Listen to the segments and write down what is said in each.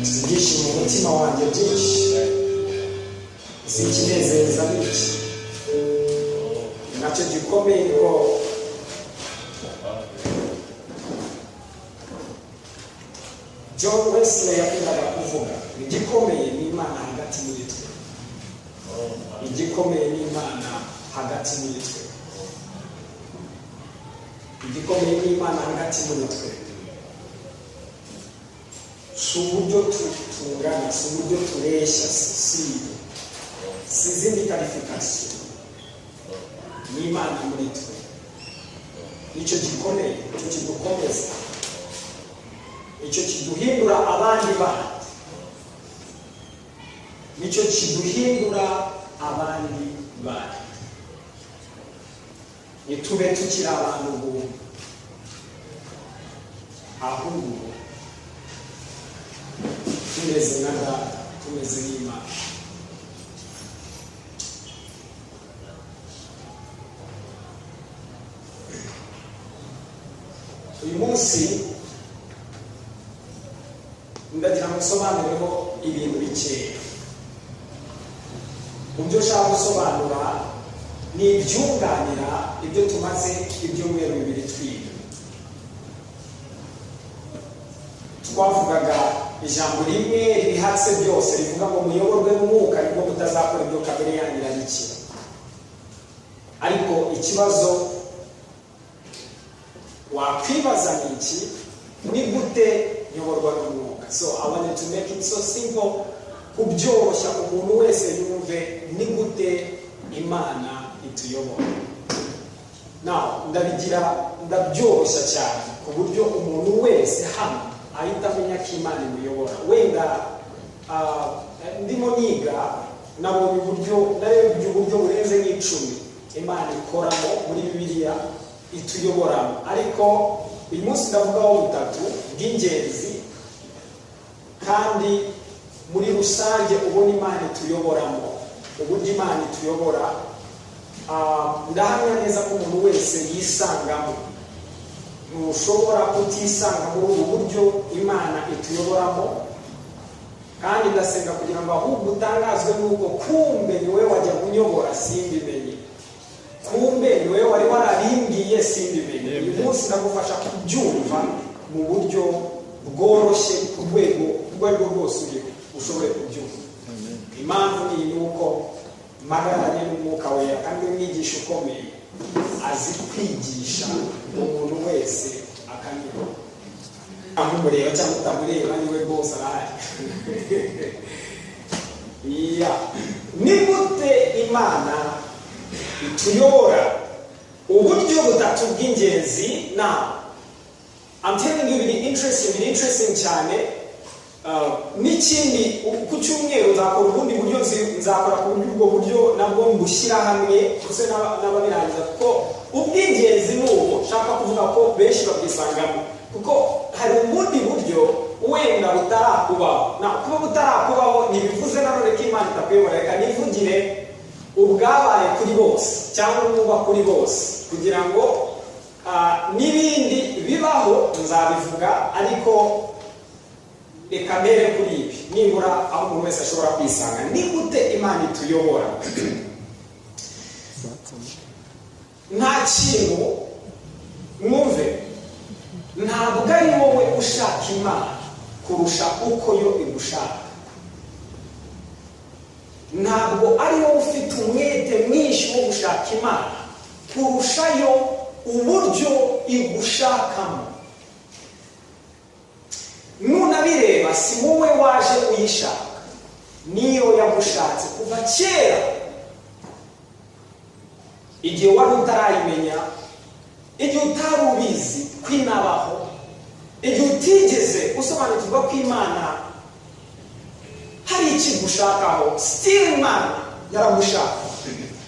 Ibyishimo mu mutima wanjye byinshi, si ikinezeza n'iki nacyo gikomeye, ko John Wesley yakundaga kuvuga: "Igikomeye ni Imana hagati muri twe." Igikomeye ni Imana hagati muri twe. Igikomeye ni Imana hagati muri twe. Si uburyo tungana, si uburyo tureshya, si izindi qualification, ni Imana muri twe. Nicyo gikomeye, nicyo kidukomeza, nicyo kiduhindura abandi bandi, nicyo kiduhindura abandi bandi. Ntitube tukiri abantu buntu, ahubwo tumeze nka Data, tumeze nk'Imana. Uyu munsi ndagira ngo nsobanureho ibintu bikeya. Mu byo ushaka gusobanura ni ibyunganira ibyo tumaze ibyumweru 2 twiga. Twavugaga ijambo rimwe ribihatse byose, rivuga ngo: "Muyoborwe n'Umwuka, nibwo mutazakora ibyo kamere yanyu irarikira." Ariko ikibazo wakwibaza ni iki: ni gute nyoborwa n'Umwuka? So I wanted to make it so simple, kubyoroshya, umuntu wese yumve ni gute Imana ituyobora. Now ndabigira, ndabyoroshya cyane ku buryo umuntu wese hano ahita amenya ko Imana imuyobora. Wenda ndimo niga, nabonye uburyo, narebye uburyo burenze nk'icumi Imana ikoramo muri Bibiliya, ituyoboramo, ariko uyu munsi ndavugaho butatu bw'ingenzi kandi muri rusange ubona Imana ituyoboramo. Uburyo Imana ituyobora, ndahamya neza ko umuntu wese yisangamo. Ntushobora kutisanga muri ubu buryo Imana ituyoboramo. Kandi ndasenga kugira ngo ahubwo utangazwe n'uko kumbe ni wowe wajya unyobora simbimenye, kumbe ni wowe wari warabimbwiye simbimenye. Uyu munsi ndagufasha kubyumva mu buryo bworoshye, ku rwego urwo ari rwo rwose uriho ushobore kubyumva. Impamvu ni uko mpagararanye n'Umwuka Wera, kandi umwigisha ukomeye azi kwigisha umuntu wese akanyurwa, aho umureba cyangwa utamureba, niwe rwose arahari. Yeah. Ni gute Imana ituyobora? Uburyo butatu bw'ingenzi. Now I'm telling you, biri interesting, biri interesting cyane. N'ikindi, ku cyumweru nzakora ubundi buryo, nzakora ku buryo ubwo buryo nabwo mbushyira hamwe gusa n'ababirangiza, kuko ubw'ingenzi ni ubu nshaka kuvuga ko benshi babwisangamo, kuko hari ubundi buryo wenda butarakubaho. Na kuba butarakubaho ntibivuze nanone ko Imana itakuyobora. Reka nivugire ubwabaye kuri bose cyangwa umwuba kuri bose, kugira ngo n'ibindi bibaho nzabivuga, ariko reka mbere kuri ibi nibura aho umuntu wese ashobora kwisanga. Ni gute Imana ituyobora? Nta kintu, mwumve, ntabwo ari wowe ushaka Imana kurusha uko yo igushaka. Ntabwo ari wowe ufite umwete mwinshi wo gushaka Imana kurusha yo uburyo igushakamo. Nunabireba, si wowe waje uyishaka, niyo yagushatse kuva kera, igihe wari utarayimenya, igihe utari ubizi ko inabaho, igihe utigeze usobanukirwa ko Imana hari ikigushakaho. Still Imana yaragushaka.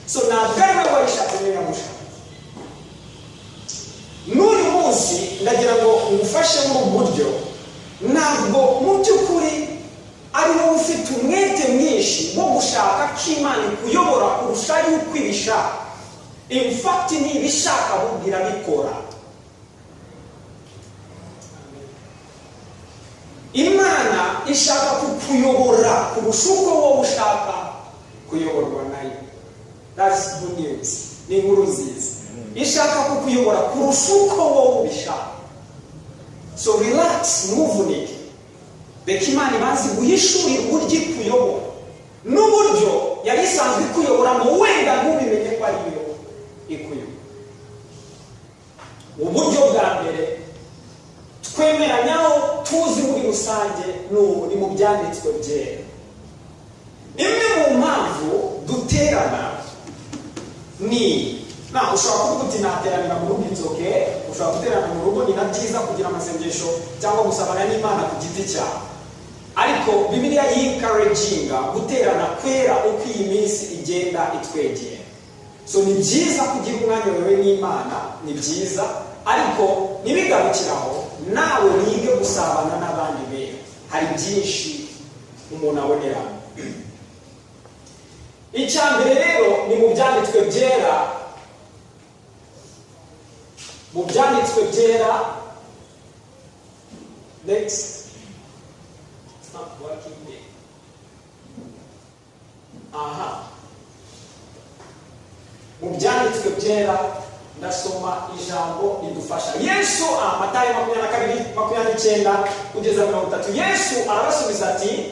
So ntabwo ari we wayishatse, niyo yagushaka. N'uyu munsi ndagira ngo ngufashe muri ubu buryo. Ntabwo mu by'ukuri ari wowe ufite umwete mwinshi wo gushaka ko Imana ikuyobora kurusha yuko ibishaka. In fact, ntibishaka, ahubwo irabikora. Imana ifite uburyo ituyobora. Ishaka kukuyobora kurusha uko wowe ushaka kuyoborwa nayo. That's good news, ni inkuru nziza. Ishaka kukuyobora kurusha uko wowe ubishaka. So relax, ntuvunike. Reka Imana ibanze guhishurira uburyo ikuyobora n'uburyo yari isanzwe ikuyoboramo, wenda ntubimenye ko ariyo ikuyobora. Uburyo bwa mbere twemeranyaho, tuzi muri rusange, ni mu Byanditswe Byera. Imwe mu mpamvu duterana ni na ushobora kuvuga uti: "Nateranira mu rugo." It's okay, ushobora guterana mu rugo, ni na byiza kugira amasengesho cyangwa gusabana n'Imana ku giti cyawe. Ariko Bibiliya yi-encouraginga guterana kwera uko iyi minsi igenda itwegera. So ni byiza kugira umwanya wawe n'Imana, ni byiza, ariko ntibigarukiraho. Nawe wige gusabana n'abandi bera, hari byinshi umuntu aboneramo. Icya mbere rero ni mu Byanditswe Byera. Mu Byanditswe Byera, next. It's not working there. Aha, mu Byanditswe Byera ndasoma ijambo ridufasha. Yesu, Matayo 22, 29 kugeza 30. Yesu arabasubiza ati: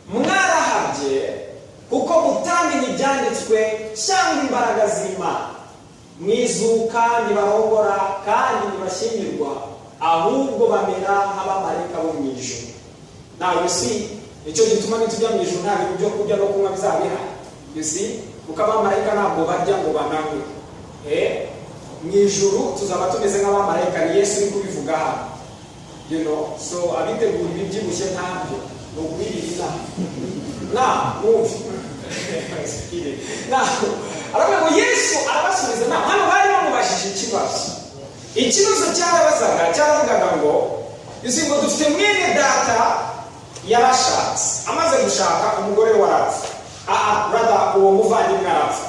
"Mwarahabye kuko mutamenye Ibyanditswe cyangwa imbaraga z'Imana. Mu izuka ntibarongora kandi ntibashyingirwa, ahubwo bamera nk'abamarayika bo mu ijuru." Now you see, nicyo gituma nitujya mu ijuru nta bintu byo kurya no kunywa bizaba bihari. You see, kuko abamarayika ntabwo barya ngo bananywe. Mu ijuru tuzaba tumeze nk'abamarayika. Ni Yesu uri kubivuga hano. So abitegura ibibyibushye ntabyo, ni ukwirira inama na mwumve na aravuga ngo Yesu arabasubiza. Na hano bari bamubajije ikibazo. Ikibazo cyarabazaga, cyaravugaga ngo yusi ngo dufite mwene data yarashatse, amaze gushaka umugore we arapfa. Brother, uwo muvandimwe arapfa.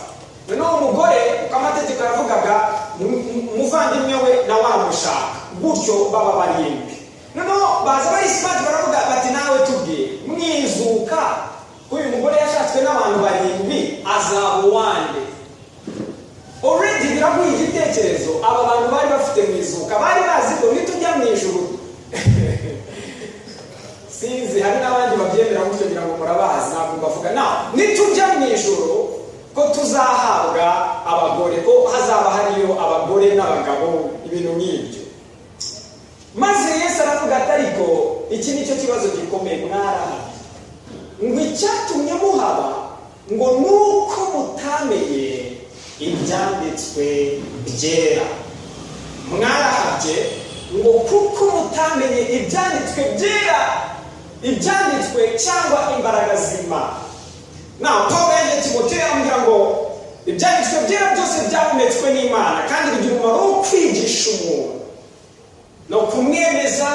Noneho umugore, uko amategeko yavugaga, umuvandimwe we nawe aramushaka, gutyo baba barindwi. Noneho baza bari smart, baravuga bati: "Nawe tubwire, mu izuka ko uyu mugore yashatswe n'abantu barindwi, azaba uwande?" Already biraguha igitekerezo aba bantu bari bafite mu izuka. Bari bazi ko nitujya mu ijuru, sinzi, hari n'abandi babyemera gutyo, ngira ngo murabazi, ntabwo mbavuga. Nawe nitujya mu ijuru ko tuzahabwa abagore, ko hazaba hariyo abagore n'abagabo, ibintu nk'ibyo. Maze Yesu aravuga ati: "Ariko iki ni cyo kibazo gikomeye, mwarahabye." Ngo icyatumye muhaba ngo ni uko mutamenye Ibyanditswe Byera. Mwarahabye ngo kuko mutamenye Ibyanditswe Byera, ibyanditswe cyangwa imbaraga z'Imana. Na Paul yandikiye Timoteyo amubwira ngo Ibyanditswe Byera byose byahumetswe n'Imana kandi bigira umumaro wo kwigisha umuntu no kumwemeza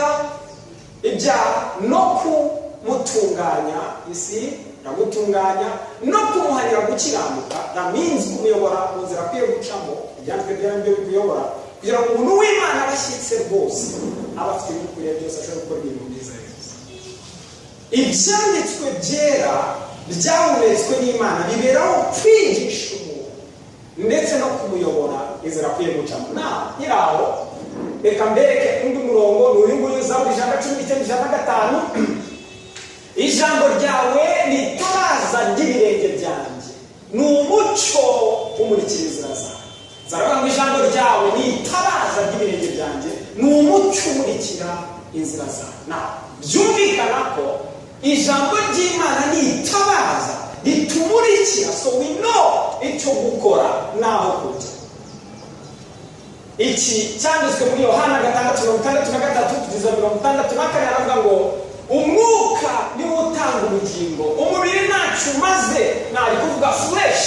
ibyaha no kumutunganya isi, iragutunganya, no kumuhanira gukiranuka. That means kumuyobora mu nzira akwiye gucamo. Ibyanditswe Byera nibyo bikuyobora kugira ngo umuntu w'Imana aba ashyitse rwose, aba afite ibimukwiriye byose, ashobora gukora ibintu byiza byose. Ibyanditswe Byera byahumetswe n'Imana biberaho kwigisha umuntu ndetse no kumuyobora inzira akwiye gucamo. Na nyiraho, reka mbereke undi murongo, ni uyu nguyu, Zaburi 119, 105: "Ijambo ryawe ni itabaza ry'ibirenge byanjye, ni umucyo umurikira inzira zawe." Zaravuga ngo ijambo ryawe ni itabaza ry'ibirenge byanjye, ni umucyo umurikira inzira zawe. Na byumvikana ko ijambo ry'Imana ni itabaza ritumurikira, so we know icyo gukora n'aho kujya. Iki cyanditswe muri Yohana 6, 63 kugeza 64. Aravuga ngo umwuka niwo utanga ubugingo, umubiri ntacyo umaze. Nari kuvuga flesh.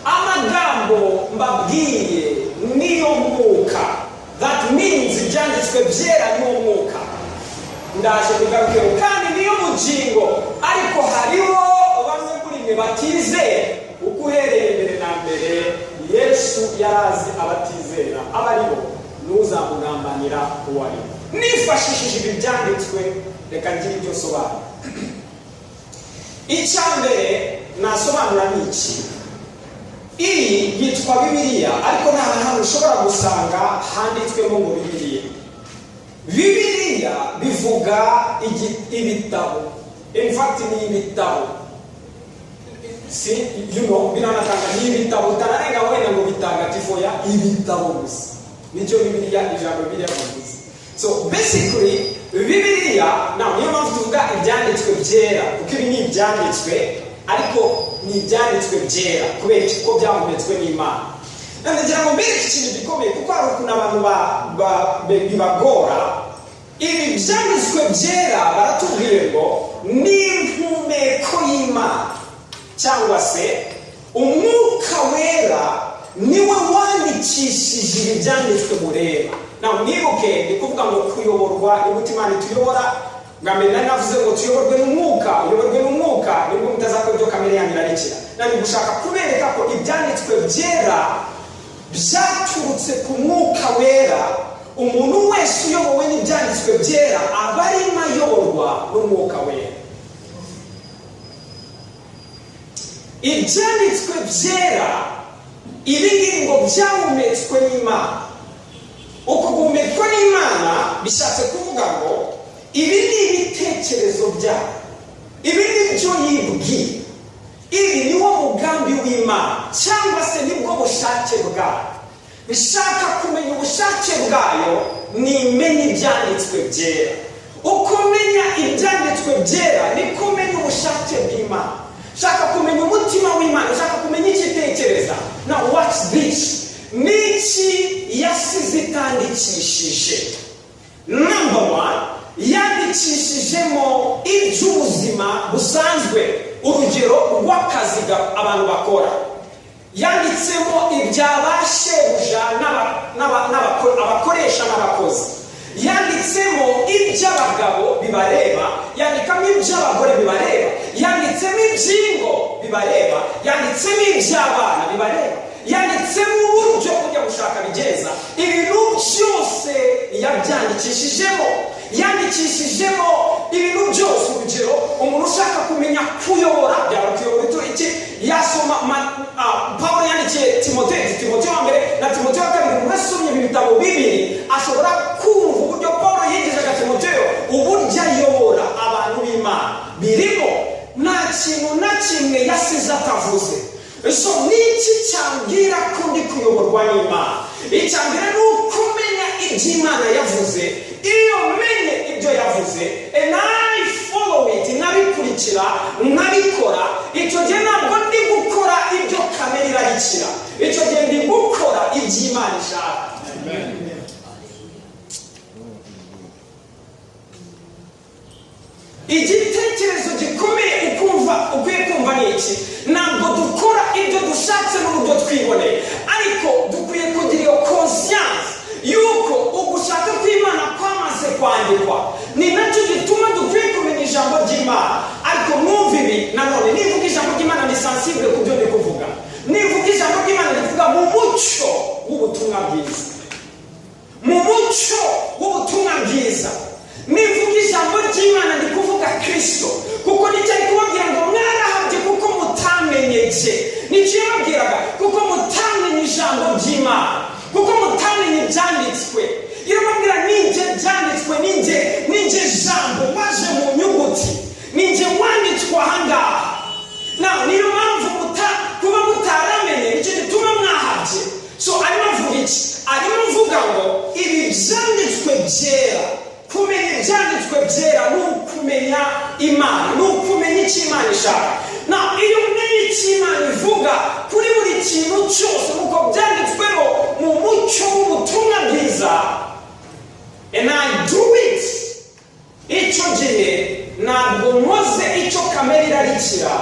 Amagambo mbabwiye niyo mwuka. That means Ibyanditswe Byera niwo mwuka. Ndaje kugarukeho. Kandi niyo bugingo. Ariko hariho bamwe muri mwe batizera, uko uhereye mbere na mbere Yesu yarazi abatizera aba ari bo, ntuzamugambanira uwo ari we. Nifashishije ibi byanditswe, reka ngire ibyo nsobanura. Icya mbere nasobanura ni iki: iyi yitwa Bibiliya, ariko nta hantu ushobora gusanga handitswemo ngo Bibiliya. Bibiliya bivuga ibitabo. In fact, ni ibitabo, si biranatanga, ni ibitabo utanarenga wenda ngo bitagatifu ya ibitabo gusa, nicyo Bibiliya, ijambo Bibiliya bivuze. So basically, Bibiliya now, niyo mpamvu tuvuga ibyanditswe byera, kuko ibi ni ibyanditswe, ariko ni ibyanditswe byera kubera iki? Kuko byahumetswe n'Imana. Ndagira ngo mbereke ikintu gikomeye, kuko hari ukuntu abantu bibagora. Ibi byanditswe byera, baratubwiye ngo ni impumeko y'Imana, cyangwa se Umwuka Wera niwe wandikishije ibi byanditswe mureba. Nawe mwibuke, ni kuvuga ngo kuyoborwa ni gute Imana ituyobora. Bwa mbere nari navuze ngo tuyoborwe n'Umwuka, uyoborwe n'Umwuka, nibwo mutazakora ibyo kamere yanyu irarikira. Nari gushaka kubereka ko ibyanditswe byera byaturutse ku Mwuka Wera. Umuntu wese uyobowe n'ibyanditswe byera aba arimo ayoborwa n'Umwuka Wera. Ibyanditswe byera ibi ngibi ngo byahumetswe n'Imana. Uku guhumekwa n'Imana bishatse kuvuga ngo ibi ni ibitekerezo byayo, ibi ni byo yibwiye, ibi ni wo mugambi w'Imana, cyangwa se nibwo bushake bwayo. Bishaka kumenya ubushake bwayo ni imenya ibyanditswe byera. Uko umenya ibyanditswe byera niko umenya ubushake bw'Imana. Shaka kumenya umutima w'Imana, ushaka kumenya icyo itekereza. Now watch this: niki yasize itandikishije? Number one, yandikishijemo iby'ubuzima busanzwe, urugero rw'akazi abantu bakora. Yanditsemo ibya ba shebuja abakoresha n'abakozi. Yanditsemo iby'abagabo bibareba, yandikamo iby'abagore bibareba, yanditsemo iby'ingo bibareba, yanditsemo iby'abana bibareba, yanditsemo uburyo ujya gushaka bigenza. Ibintu byose yabyandikishijemo, yandikishijemo ibintu byose. Urugero, umuntu ushaka kumenya kuyobora, byaba kuyobora iki, yasoma Pawulo yandikiye Timoteyo, Timoteyo wa mbere na Timoteyo wa kabiri. Umuntu wese usomye ibi bitabo bibiri ashobora kumva uburyo Pawulo yigishaga Timoteyo uburyo ayobora abantu b'Imana. Birimo, nta kintu na kimwe yasize atavuze. So niki cyambwira ko ndi kuyoborwa n'Imana? Icya mbere ni ukumenya ibyo Imana yavuze. Iyo menye ibyo yavuze and I follow it, nkabikurikira, nkabikora, icyo gihe ntabwo ndi gukora ibyo kamere irarikira, icyo gihe ndi gukora ibyo Imana ishaka. Igitekerezo gikomeye ukumva ukwiye kumva ni iki: ntabwo dukora ibyo dushatse n'uburyo twiboneye, ariko dukwiye kugira iyo conscience yuko ugushaka kw'Imana kwamaze kwandikwa. Ni nacyo gituma dukwiye kumenya ijambo ry'Imana. Ariko mwumva ibi nanone, nivuga ijambo ry'Imana ni sensible ku byo ndi kuvuga. Nivuga ijambo ry'Imana, ndivuga mu mucyo w'ubutumwa bwiza, mu mucyo w'ubutumwa bwiza. Nivuga ijambo ry'Imana, ndi kuvuga Kirisito, kuko nicyo ari kubabwira ngo mwarahabye kuko mutamenye jye. Nicyo yababwiraga: kuko mutamenye ijambo ry'Imana, kuko mutamenye ibyanditswe. Irababwira: ninjye byanditswe, ninjye jambo waje mu nyuguti, ninjye wanditswe ahangaha. Na niyo mpamvu kuba mutaramenye, nicyo gituma mwahabye. So arimo avuga iki? Arimo avuga ngo ibi byanditswe byera, kumenya ibyanditswe byera ni ukumenya Imana, ni ukumenya icyo Imana ishaka. Na iyo umenye icyo Imana ivuga kuri buri kintu cyose nk'uko byanditswemo mu mucyo w'ubutumwa bwiza, and I do it, icyo gihe ntabwo nkoze icyo kamere irarikira,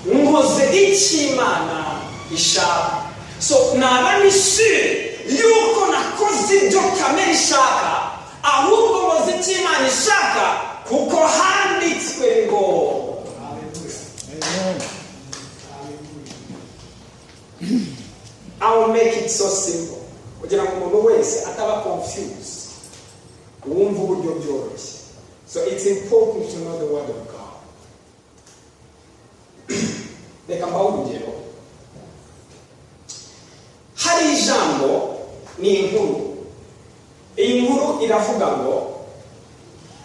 nkoze icyo Imana ishaka. So naba ni sure yuko nakoze ibyo kamere ishaka, ahubwo nkoze icyo Imana ishaka, kuko handitswe ngo. Amen. I will make it so simple kugira ngo umuntu wese ataba confused, wumve uburyo byoroshye. So it's important to know the word of God. Iravuga ngo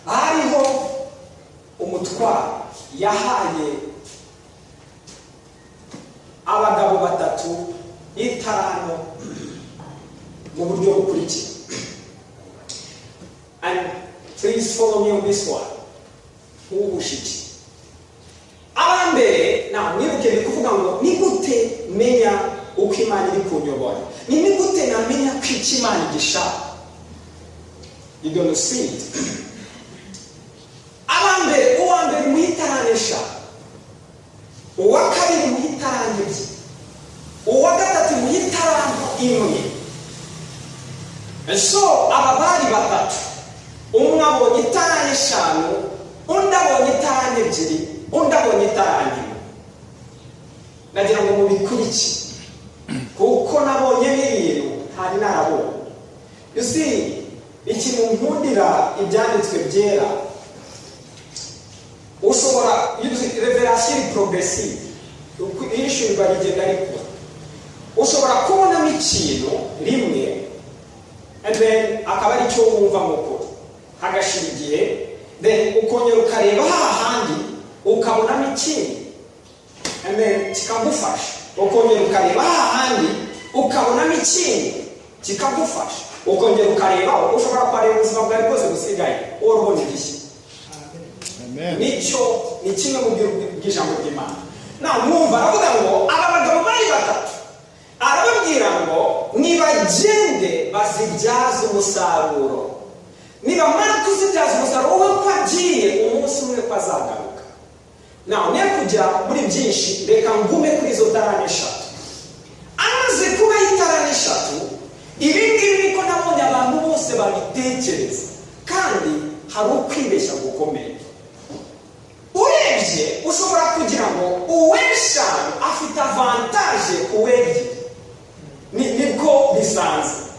hariho umutwaro yahaye abagabo batatu italanto mu buryo bukurikira. And please follow me on this one. Nk'ubushiki abambere na mwibuke, ni kuvuga ngo ni gute menya uko Imana iri kunyobora, ni gute namenya ko icyo Imana igishaka? You gonna see it. Abambere, uwa mbere muha italanto 5, uwa kabiri muha italanto 2, uwa gatatu muha italanto 1. So aba bari batatu, umwe abonye italanto 5, undi abonye italanto 2, undi abonye italanto 1. Nagira ngo mubikurikire kuko nabonye n'ibintu ntari narabonye. You see, ikintu nkundira ibyanditswe byera, ushobora revelation iri progressive, ihishurirwa rigenda rikura. Ushobora kubonamo ikintu rimwe and then akaba ari cyo wumva mu kuri, hagashira igihe, then ukongera ukareba hahandi ukabonamo ikindi and then kikagufasha, ukongera ukareba hahandi ukabonamo ikindi kikagufasha, ukongera ukareba. Ushobora kuhareba ubuzima bwawe bwose busigaye uhora ubona igishya. Nicyo ni kimwe mu bw'ijambo ry'Imana. Na mwumva aravuga ngo aba bagabo bari batatu, arababwira ngo nibagende bazibyaze umusaruro, nibamara kuzibyaza umusaruro, wowe ko agiye umunsi umwe ko azagaruka. Nawe niyo kujya muri byinshi, reka ngume kuri izo talanto 3. Amaze kuba italanto 3, ibi ngibi niko nabonye abantu bose babitekereza, kandi hari ukwibeshya gukomeye. Urebye ushobora kugira ngo uw'eshanu afite avantage ku w'ebyiri, nibwo bisanzwe.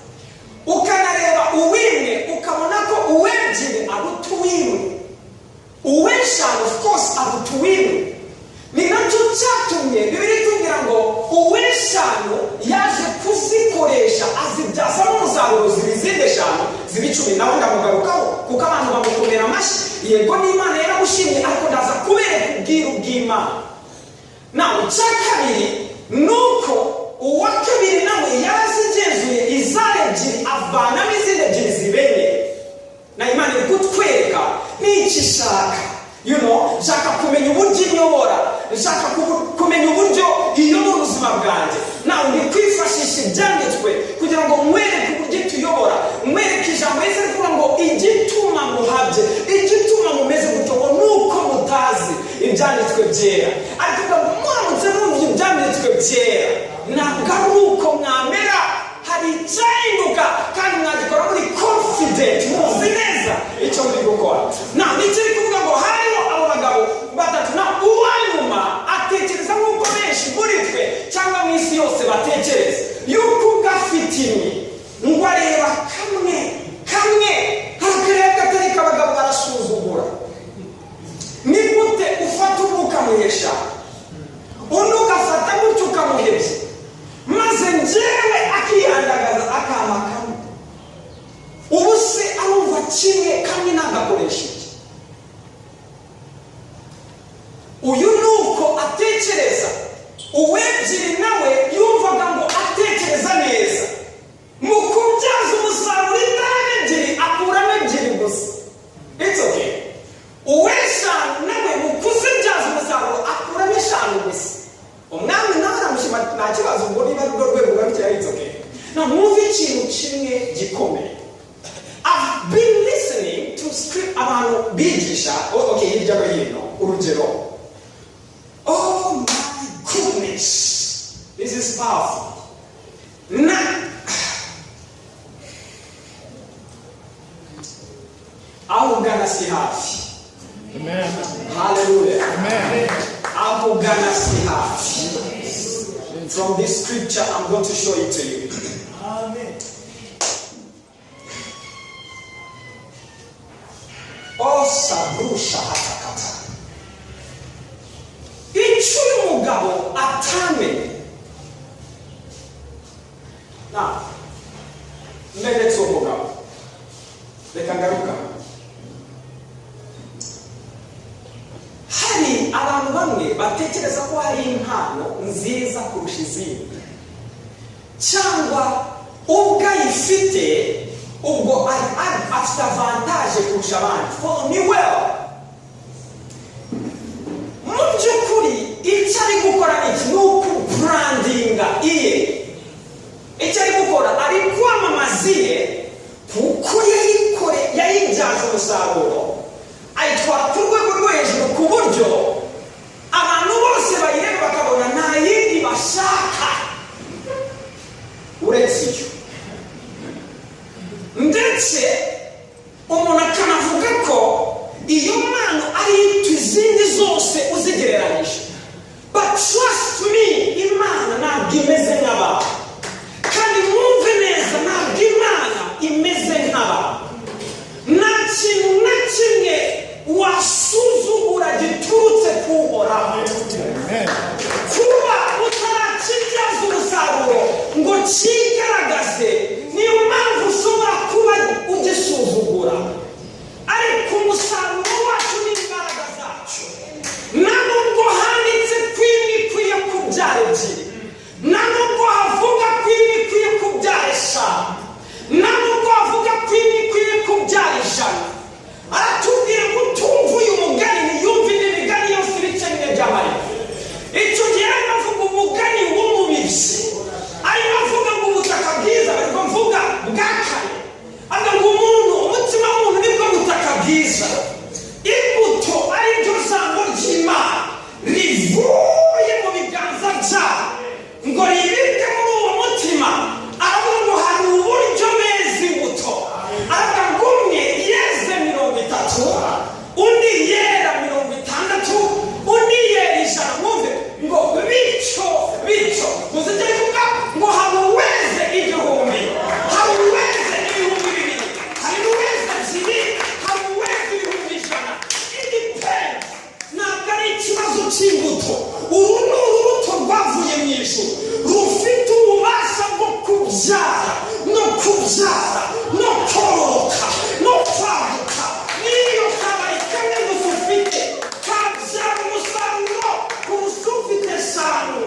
Ukanareba uw'imwe ukabona ko uw'ebyiri aruta uw'imwe, uw'eshanu of course aruta uw'imwe. Ni nacyo cyatumye Bibiliya itubwira ngo uw'eshanu yaje kuzikoresha, azibyazamo umusaruro, ziba izindi 5, ziba 10. Nawe ndamugarukaho kuko abantu bamukomera amashyi. Yego, n'Imana yaramushimye, ariko ndaza kubereka ubwiru bw'Imana. Nawe icya kabiri ni uko uwa kabiri nawe yarazigenzuye, izari 2 avanamo izindi 2 zibenye. Na Imana iri kutwereka n'icyo ishaka. Nshaka kumenya uburyo inyobora, nshaka kumenya uburyo iyobora ubuzima bwanjye. Nawe ndi kwifashisha ibyanditswe kugira ngo mwereke uburyo ituyobora, mwereke ijambo Yesu ari kuvuga ngo igituma muhabye, igituma mumeze gutyo, ngo nuko mutazi ibyanditswe byera. Ariko kuvuga ngo muramutse mwumva ibyanditswe byera, ntabwo ari uko mwamera, hari icyahinduka kandi mwagikora muri confident, muzi neza icyo muri gukora. Na nicyo iri kuvuga ngo hariho abo bagabo batatu, na uwa nyuma atekereza nk'uko benshi muri twe cyangwa mu isi yose batekereza, yuko ubwo afite imwe ngo areba kamwe kamwe, harakareba katari abagabo barasuzugura. Ni gute ufata umwe ukamuhesha, undi ugafata gutyo ukamuhebya, maze njyewe akihandagaza akama kamwe? Ubu se arumva kimwe kamwe nagakoresha iki? Uyu ni uko atekereza. Uw'ebyiri nawe yumvaga ngo atekereza neza, mu kubyaza umusaruro italanto 2 akuramo 2 gusa, it's okay. Uw'eshanu nawe mu kuzibyaza umusaruro akuramo 5 gusa. Umwami nawe aramushima, nta kibazo, ubwo niba ari rwo rwego rwabikira, it's okay. Na mwumve ikintu kimwe gikomeye. I've been listening to script, abantu bigisha, oh, okay, hirya no hino. Urugero, oh my goodness, this is powerful. Na aho ugana si hafi. Amen. Hallelujah. Amen. Aho ugana si hafi. From this scripture I'm going to show it to you. Amen. Oh, sabrusha hatakata. Icyo uyu mugabo atamenye, na mberetse uwo mugabo, reka. Bamwe batekereza ko hari impano nziza kurusha izindi, cyangwa ubwo ayifite, ubwo afite avantage kurusha abandi. Follow me well. Mu by'ukuri icyo ari gukora ni iki? Ni ukubrandinga iye. Icyo ari gukora, ari kwamamaza iye, kuko yayikore, yayibyaje umusaruro, ayitwara ku rwego rwo hejuru, ku buryo abantu bose bayireba bakabona nta yindi bashaka uretse iyo. Ndetse umuntu akanavuga ko iyo mpano ari izindi zose uzigereranyije. But trust me, Imana ntabwo imeze nk'abantu. Kandi mwumve neza, ntabwo Imana imeze nk'abantu. Nta kintu na kimwe wasuzugura giturutse ku Uhoraho. Kuba utarakibyaza umusaruro ngo cyigaragaze, niyo mpamvu ushobora kuba ugisuzugura. Ariko umusaruro wacu n'imbaraga zacu, nta nubwo handitse ko imwe ikwiye kubyara ebyiri, nta nubwo havuga ko imwe ikwiye kubyara eshanu, nta nubwo havuga ko imwe ikwiye kubyara 100. Aratubwira ngo utumva uyu mugani ntiyumve indi migani yose, ibice 4 bya Mariko. Icyo gihe arimo avuga umugani w'umubibyi, arimo avuga ngo ubutaka bwiza, ariko mvuga bwa kane, avuga ngo umuntu, umutima w'umuntu nibwo butaka bwiza. Imbuto, ari ryo jambo ry'Imana rivuye mu biganza byabo ngo ribibwe muri uwo mutima, aravuga ngo hari uburyo beza imbuto. Aravuga ngo umwe yeze 30, undi yera 60, undi yera 100. Mwumve ngo bityo bityo, muzi icyo ari kuvuga? Ngo hari uweze 1000, hari uweze 2000, hari n'uweze 2, hari uweze 100,000. It depends. Ntabwo ari ikibazo cy'imbuto. Uru ni urubuto rwavuye mu ijuru, rufite ububasha bwo kubyara no kubyara no kororoka no kwaguka. N'iyo kabaye kamwe gusa ufite, kabyara umusaruro kurusha ufite eshanu.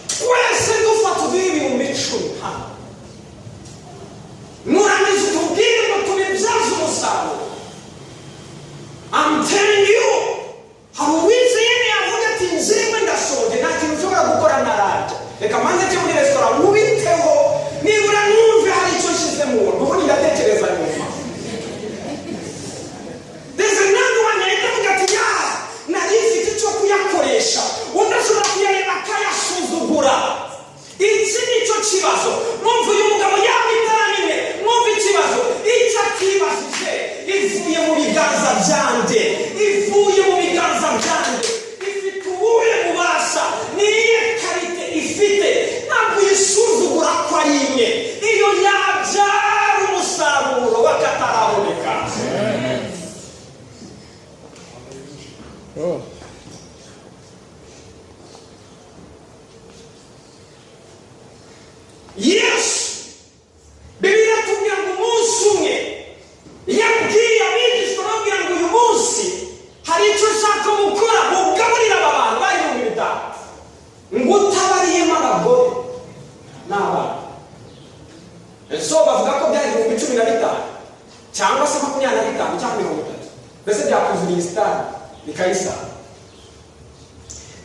Twese dufata, uduhe 10,000 hano, nurangiza utubwire ngo tubibyaze umusaruro, I'm telling you, hari uwizeye yavuga ati: "Njyewe ndashonje, nta kintu nshobora gukora ntararya. Reka manze njye muri resitora nkubiteho, nibura numve hari icyo nshyize mu nda, ubundi ndatekereza nyuma." There's another one yahita avuga ati: "Ya, nari mfite icyo kuyakoresha." Undi ashobora kuyareba akayasuzugura. Iki ni cyo kibazo. Mwumva, uyu mugabo yaba itara rimwe, mwumva ikibazo icyo atibajije: ivuye mu biganza byanjye? Ivuye mu biganza byanjye, ifite ubuhe bubasha? Ni iyihe qualité ifite? Ntabwo uyisuzugura ko ari imwe, iyo yabyara umusaruro w'akataraboneka. Yesu, Bibiliya tubwira ngo umunsi umwe yabwiye abigishwa, ababwira ngo: "Uyu munsi hari icyo nshaka gukora, mugaburira aba bantu." Bari 5000, ngo utabariyemo abagore n'abana. So bavuga ko byari 15,000 cyangwa se 25 cyangwa 30, mbese byakuzuriye sitade bikayisanga.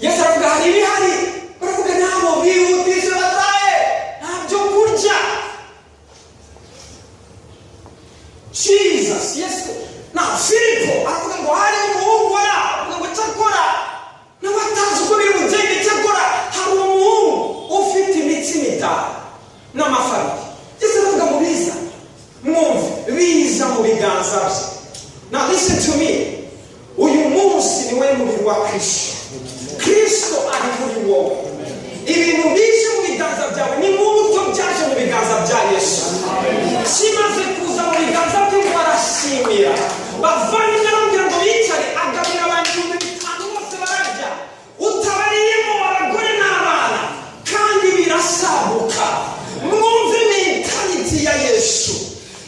Yesu aravuga: "Hari ibihari?" Baravuga nabo, bihutishe batahe, nta byo kurya. Jesus, Yesu na Filipo aravuga ngo hari umuhungu wari aho, aravuga ngo cyakora nawe atazi uko biri bugende, cyakora hari umuhungu ufite imitsima itanu n'amafi abiri. Yesu aravuga ngo biza, mwumve, biza mu biganza bye. Now listen to me. Uyu munsi ni we mubiri wa Kristo. Kristo ari muri wowe. ya Yesu,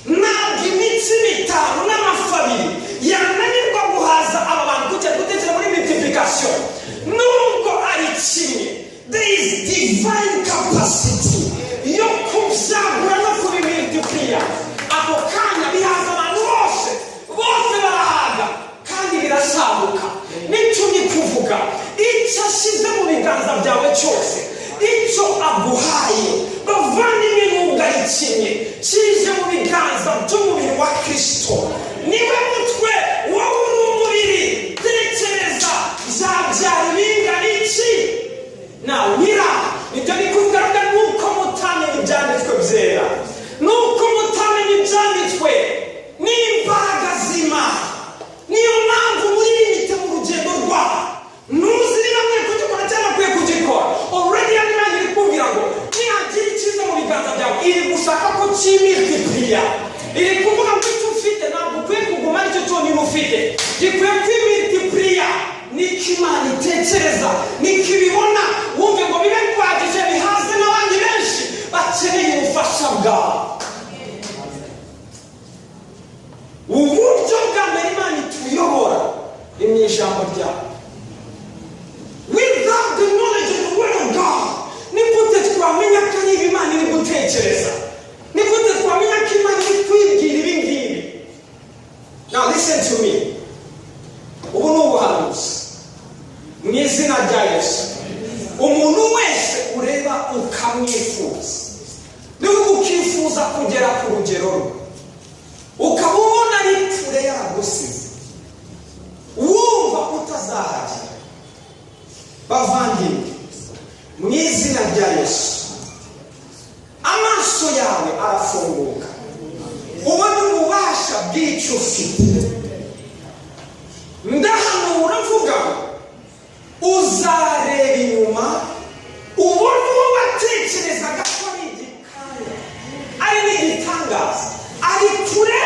ntabwo imitsima itanu n'amafi abiri yananirwa guhaza aba bantu. Kujya gutekereza muri multiplication, nubwo ari kimwe, there is divine capacity yo kubyagura no kubimultipliya ako kanya, bihaza abantu bose, bose barahaga kandi birasaguka. Nicyo ni kuvuga, icyo ashyize mu biganza byawe cyose, icyo aguhaye, bavandimwe, nubwo ari kimwe kije mu biganza by'umubiri wa Kirisito, niwe mutwe, wowe uri umubiri, tekereza byabyara ibingana iki? Nawira nibyo ni kuvuga ngo nuko mutamenya ibyanditswe byera, nuko mutamenya ibyanditswe n'imbaraga z'Imana. Niyo mpamvu muri limité mu rugendo rwawe, ntuzi niba mwe kugikora cyangwa akwiye kugikora. Already ya Imana iri kubwira ngo nihagira icyiza mu biganza byawe, iri gushaka ko kimultipliya. Iri kuvuga ngo icyo ufite ntabwo ukwiye kuguma aricyo cyonyine ufite, gikwiye kwimultipliya. Niko Imana itekereza, niko ibibona. Wumve ngo bibe bihagije, bihaze n'abandi benshi bakeneye ubufasha bwawe. Uburyo bwa mbere Imana ituyobora ni mu ijambo ryawe. Without the knowledge of the word of God, ni gute twamenya ko ari ibi Imana iri gutekereza? Ni gute twamenya ko Imana iri kwibwira ibi ngibi? Now listen to me. Ubu ni ubuhanuzi mu izina rya Yesu. Umuntu wese ureba ukamwifuza, niba ukifuza kugera ku rugero rwe, ukaba ubona ari kure, yaragusize, wumva utazahagera, bavandimwe, mu izina rya Yesu, amaso yawe arafunguka, ubona ububasha bw'icyo ufite. Ndahanura mvuga ngo uzareba inyuma, ubona uwo watekerezaga ko ari igikanda, ari n'igitangaza, ari kure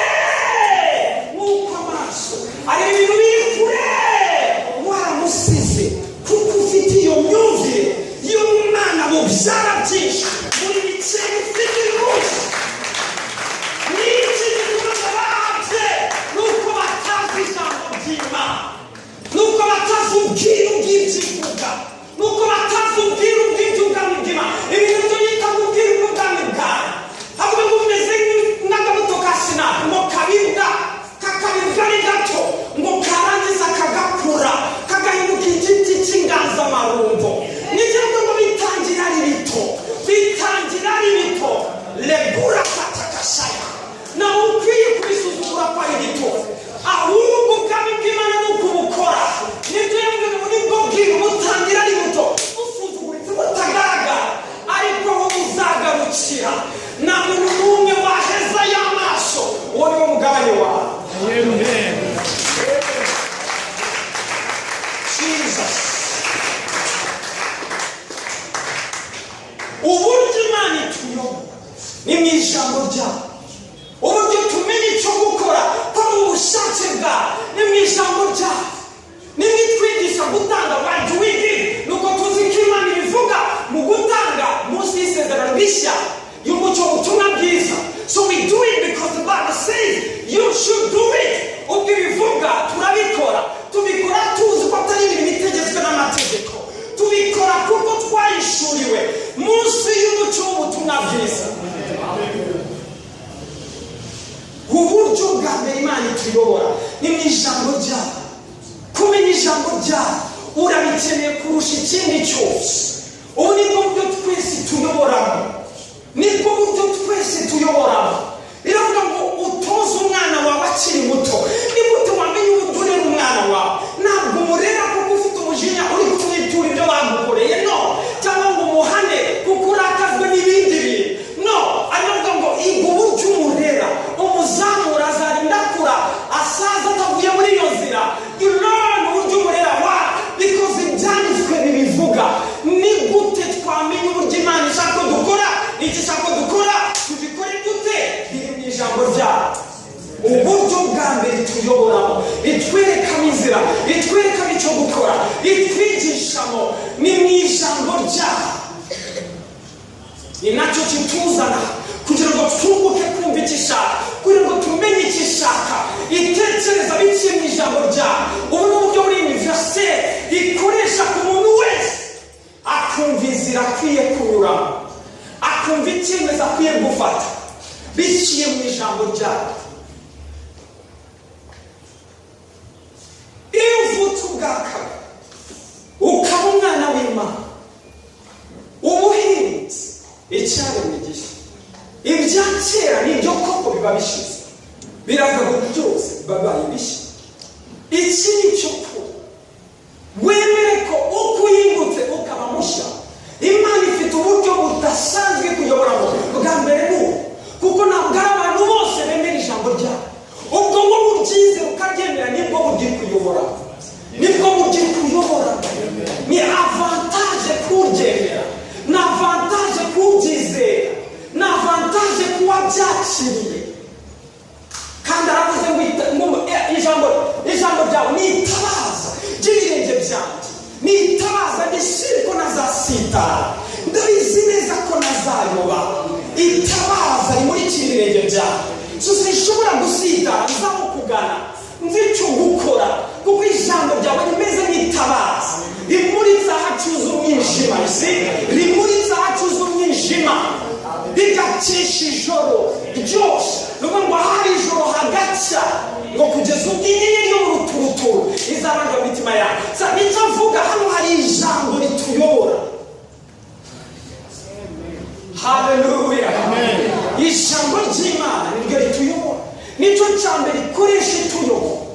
nk'uko amaso ari ibintu biri kure, waramusize, kuko ufite iyo myumvire y'umwana bubyara byinshi muri bike ufite uyu munsi. Ni iki gituma bahabye? Nuko batazi ijambo ry'Imana, nuko batazi ubwiru bw'ibyivuga, nuko batazi ubwiru bw'iby'ubwami bw'Imana. Ibintu byo yita ubwiru bw'ubwami bwawe, ahubwo ngo bumeze nk'akabuto ka sinapi, ngo kabibwa, kakabibwa ari gato, ngo karangiza kagakura, kagahinduka igiti cy'inganzamarumbo. Nibyo ngo bitangira ari bito, bitangira ari bito. Lebura katakashaya, nawe ukwiye kubisuzugura ko ari bito, ahubwo ubwami bw'Imana ni ukubukora. Nibyo yavuze ngo nibwo bwiru butangira ari buto, busuzuguritse, butagaragara, ariko aho buzagarukira nta muntu n'umwe waheza y'amaso. Uwo ni wo mugabane wawe. Amen. Jesus. Uburyo Imana ituyobora ni mu ijambo ryawe. Uburyo tumenya icyo gukora ko ari ubushake bwawe ni mu ijambo ryawe. Nimwe itwigisha gutanga. Why do we give? Nuko tuzi ko Imana ibivuga mu gutanga munsi y'isezerano rishya y'umucyo, ubutumwa bwiza. So we do it because the Bible says you should do it. Ubwo ibivuga turabikora, tubikora tuzi ko atari ibintu bitegetswe n'amategeko, tubikora kuko twahishuriwe munsi y'umucyo w'ubutumwa bwiza. Uburyo bwa mbere Imana ituyobora ni mu ijambo ryayo. Kumenya ijambo ryayo urabikeneye kurusha ikindi cyose. Ubu nibwo buryo twese tuyoboramo, nibwo buryo twese tuyoboramo. Iravuga ngo utoze umwana wawe akiri muto. Ni gute wamenya uburyo urera umwana wawe? Ntabwo umurera kuko ufite umujinya, uri kumwitura ibyo bagukoreye, no cyangwa ngo umuhane kuko urakazwe n'ibindi bintu, no. Aravuga ngo iga uburyo umurera, umuzamura, azarinda akura asaza atavuye muri iyo nzira. You learn uburyo umurera. Why? Because ibyanditswe bibivuga. Ni gute twamenya uburyo Imana ishaka ko dukora? Icyo ishaka ko dukora tubikore gute? Biri mu ijambo ryayo. Uburyo bwa mbere tuyoboramo, itwerekamo inzira, itwerekamo icyo gukora, itwigishamo, ni mu ijambo ryayo. Ni nacyo kituzana kugira ngo twunguke. Icyo ishaka, kugira ngo tumenye icyo ishaka, itekereza biciye mu ijambo ryayo. Ubu ni uburyo muri universel ikoresha ku muntu wese, akumva inzira akwiye kunyuramo, akumva icyemezo akwiye gufata biciye mu ijambo ryayo. Iyo uvutse ubwa kabiri, ukaba umwana w'Imana, uba uhindutse icyaremwe gishya. Ibya kera nibyo koko biba bishize, biravuga ngo byose babaye bishya. Iki ni cyo kuri wemere ko uko uhindutse ukaba mushya, Imana ifite uburyo budasanzwe kuyoboramo. Bwa mbere ni ubu, kuko ntabwo ari abantu bose bemera ijambo ryayo. Ubwo wowe ubyize ukaryemera, nibwo buryo kuyobora, nibwo buryo kuyobora. Ni avantage kuryemera, ni avantage kubyizera, ni avantage kuba byakiriye. Kandi aravuze ngo ijambo ryawe ni itabaza ry'ibirenge byanjye, ni itabaza ndishire ko nazasitara, ndabizi neza ko nazayoba. Itabaza rimurikira ibirenge byawe, so sinshobora gusitara, nzaho kugana, nzi icyo gukora, kuko ijambo ryawe rimeze nk'itabaza rimuritse ahacuze umwijima, isi rimuritse ahacuze umwijima, rigakesha ijoro ryose. Ni ukuvuga ngo ahari ijoro hagacya, ngo kugeza ubwo inyenyeri yo mu ruturuturu izaranga imitima yawe. Icyo avuga hano, hari ijambo rituyobora. Haleluya! Ijambo ry'Imana niryo rituyobora, nicyo cya mbere ikoresha ituyobora.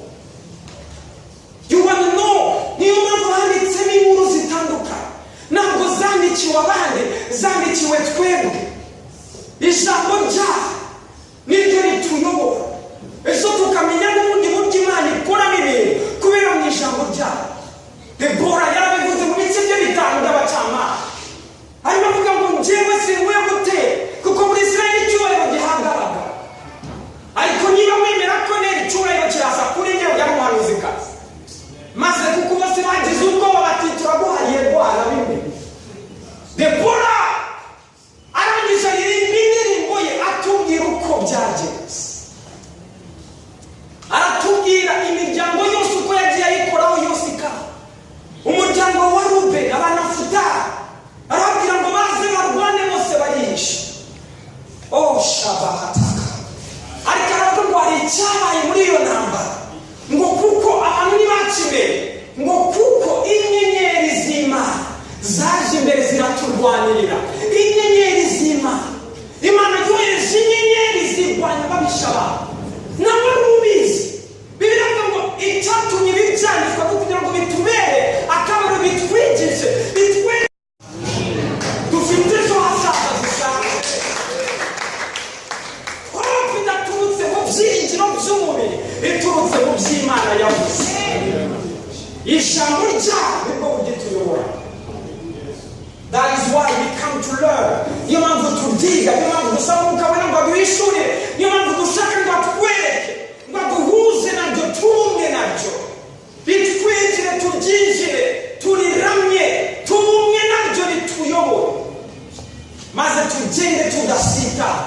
You wanna know? Niyo mpamvu handitsemo inkuru zitandukanye. Ntabwo zandikiwe abandi, zandikiwe twebwe. Ijambo ryayo niryo rituyobora, ejo tukamenya n'ubundi buryo Imana ikoramo ibintu kubera mu ijambo ryayo. Debora yarabivuze mu bice bye bitanu by'Abacamanza, arimo avuga ngo njyewe sinkwiye gutera, kuko muri Israel icyubahiro gihabwa abagabo, ariko niba wemera ko nera, icyubahiro kiraza kuri njyewe. Yari umuhanuzikazi. Maze kuko bose bagize ubwoba bati: "Turaguhariye rwara bimwe." Debora arangije aririmba indirimbo ye, atubwira uko byagenze, aratubwira imiryango yose uko yagiye ayikoraho yose ikaba. Umuryango wa Rubeni, Abanafutari, arababwira ngo baze barwane, bose barihisha. Oh, shabahataka! Ariko aravuga ngo hari icyabaye muri iyo ntambara, ngo kuko abantu ntibaca imbere, ngo kuko inyenyeri z'Imana zaje imbere ziraturwanirira. Inyenyeri z'Imana, Imana yohereje inyenyeri zirwanya ababisha abantu. Nawe wari ubizi? Bibiliya ivuga ngo icyatumye ibi byanditswe ni ukugira ngo bitubere akabaro, bitwigishe, bitwe dufite ejo hazaza dushaka. Hope idaturutse mu byiringiro by'umubiri, iturutse mu by'Imana yavuze. Ijambo ryayo nibwo buryo tuyobora. That is why we come to learn. Niyo mpamvu tubyiga, niyo mpamvu dusaba Umwuka Wera ngo aduhishurire, niyo mpamvu dushaka ngo atwereke, ngo aduhuze nabyo, tubumwe nabyo, ritwinjire, turyinjire, turiramye, tubumwe naryo, rituyobore, maze tugende tudasitara,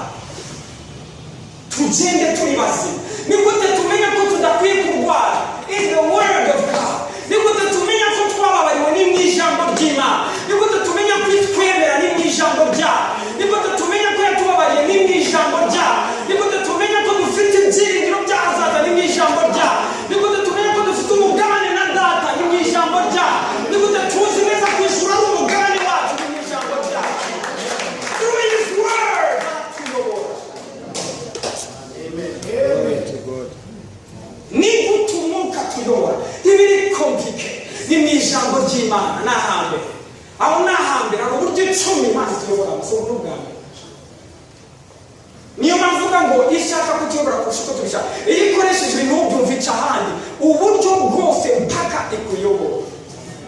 tugende turi bazima. Ni gute tumenya ko tudakwiye kurwara? In the word of God. Ni gute tumenya ko twababariwe? Ni mu ijambo ry'Imana. Ni gute tumenya ko itwemera? Ni mu ijambo ryayo. Ni gute tumenya ko yatubabariye? Ni mu ijambo ryayo. Ni gute tumenya ko dufite ibyiringiro by'ahazaza? Ni mu ijambo ryayo. Ni gute tumenya ko dufite umugabane na Data? Ni mu ijambo ryayo. Ni gute tuzi neza ko ijuru ari umugabane wacu? Ni mu ijambo ryayo. Through his word aratuyobora. Glory to God. Ni gute Umwuka tuyobora? Ntibiri compliqué, ni mu ijambo ry'Imana. Ni ahambere aho, ni ahambere. Hari uburyo 10 Imana ituyobora gusa. Ubu ni ubwa mbere. Niyo mpamvu uvuga ngo ishaka kutuyobora kurusha uko tubishaka. Iyo ikoresheje ibintu ubyumva, ica ahandi uburyo bwose mpaka ikuyobora,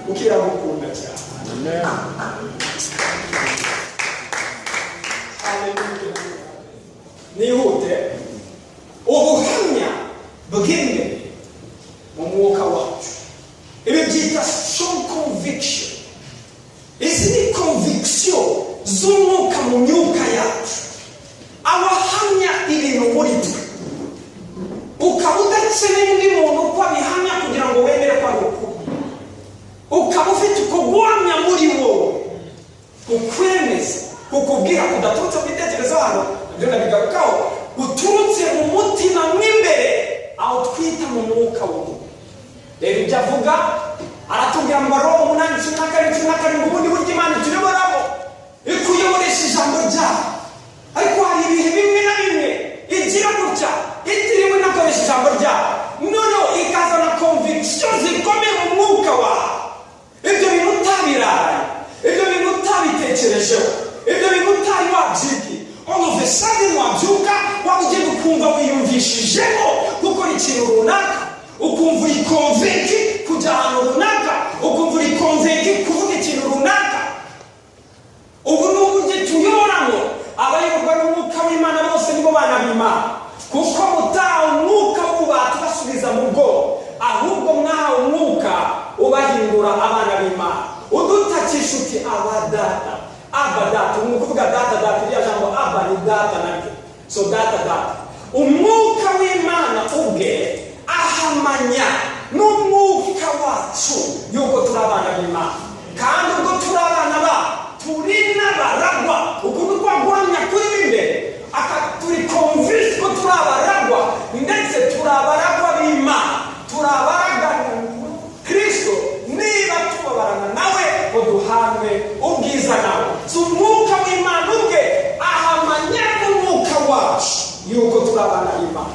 kuko iragukunda cyane. Amen. Haleluya! Nihute. Ubuhamya bw'imbere mu mwuka wacu, ibi byita strong conviction. Izi ni conviction z'umwuka mu myuka yacu, abahamya ibintu. Kubwira kudaturutse mu bitekerezo hano, nabyo ndabigarukaho, guturutse mu mutima mw'imbere, aho twita mu mwuka w'umuntu. Reba ibyo avuga, aratubwira mu Baroma 8:12, 17: ubundi buryo Imana ituyoboramo, ikuyoboresha ijambo ryayo. Ariko hari ibihe bimwe na bimwe igira gutya, itiriwe inakoresha ijambo ryayo, noneho ikazana conviction zikomeye mu mwuka wawe. Ibyo bintu utabiraye, ibyo bintu utabitekerejeho, ibyo bintu utari wabyigiye, all of a sudden wabyuka, waba ugenda, ukumva wiyumvishijemo gukora ikintu runaka, ukumva uri convaincu kujya ahantu runaka, ukumva uri convaincu kuvuga ikintu runaka. Ubu ni uburyo tuyoboramo. Abayoborwa n'Umwuka w'Imana bose nibo bana b'Imana. Kuko mutahawe umwuka w'ububata ubasubiza mu bwoba, ahubwo mwahawe Umwuka ubahindura abana b'Imana, udutakisha uti: "Aba Data, Aba Data." Ubu ni ukuvuga Data, Data. Iriya jambo Aba ni Data naryo, so Data, Data. Umwuka w'Imana ubwe ahamanya n'umwuka wacu yuko turi abana b'Imana, kandi ubwo turi abana ba, turi n'abaragwa. Ukuntu twaguhamya kuri imbere aka, turi convinced ko turi abaragwa, ndetse turi abaragwa b'Imana, turi abaragwa Kristo, niba tubabarana nawe ngo duhanwe ubwiza nawe. Si Umwuka w'Imana ubwe ahamanya n'umwuka wacu yuko turi abana b'Imana.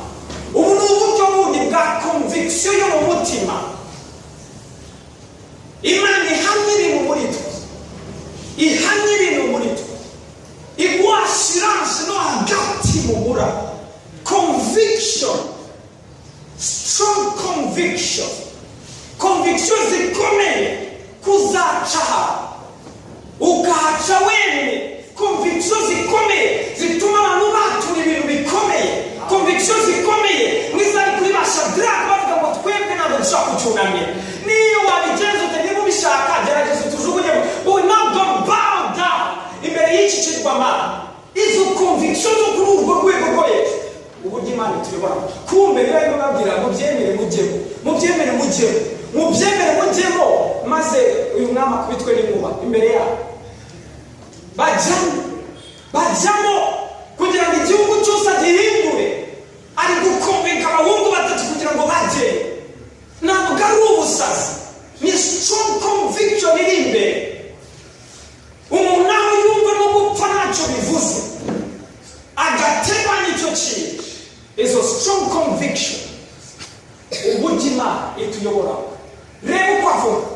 Ubu ni uburyo bundi bwa conviction yo mu mutima. Imana ihamya ibintu muri twe, ihamya ibintu muri twe, iguha assurance no hagati mu mura, conviction, strong conviction, conviction zikomeye kuzaca ahantu ukahaca wemye, conviction zikomeye zituma abantu batura ibintu bikomeye, conviction zikomeye nk'izari kuri ba Shadraka, bavuga ngo: "Twebwe ntabwo dushobora kucyunamira. Niyo wabigenza ute, niba ubishaka, gerageza utujugunye, we will not go bow down imbere y'iki kigirwamana." Izo conviction zo kuri urwo rwego rwo hejuru, uburyo Imana ituyoboramo. Kumbe niba arimo babwira: "Mubyemere mujyemo, mubyemere mujyemo, mubyemere mujyemo," maze uyu mwami akubitwe n'inkuba imbere yabo. Bajyamo, bajyamo kugira ngo igihugu cyose agihindure. Ari guconvinca abahungu batatu kugira ngo bajye. Ntabwo ari ubusazi, ni strong conviction iri imbere. Umuntu aho yumva no gupfa ntacyo bivuze, agatema n'icyo kintu. Izo strong conviction, uburyo Imana ituyoboraho. Reba uko avuga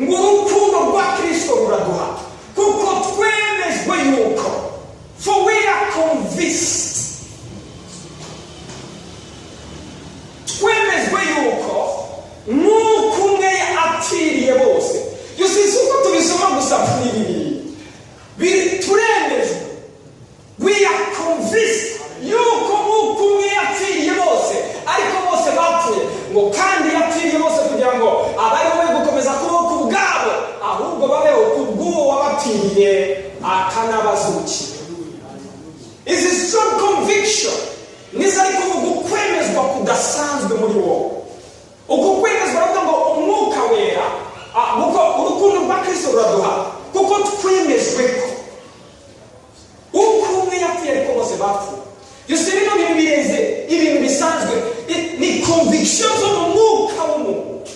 ngo: "Urukundo rwa Kirisito ruraduha, kuko twemejwe yuko," for we are convinced, twemejwe yuko nk'uko umwe apfiriye bose. You see, si uko tubisoma gusa muri Bibiliya, turemejwe, we are convinced yuko nk'uko umwe yapfiriye bose, ariko bose bapfuye, ngo kandi yapfiriye bose kugira ngo abariho be gukomeza kubaho ku bwabo, ahubwo babeho ku bw'uwo wabapfiriye akanabazukira. Izi strong conviction nizo ari kuvuga, ukwemezwa kudasanzwe muri wowe. Uku kwemezwa, aravuga ngo Umwuka Wera, kuko urukundo rwa Kristo ruraduha, kuko twemejwe ko uko umwe yapfuye ariko bose bapfuye. You see, bino bintu birenze ibintu bisanzwe. Ni conviction zo mu mwuka w'umuntu.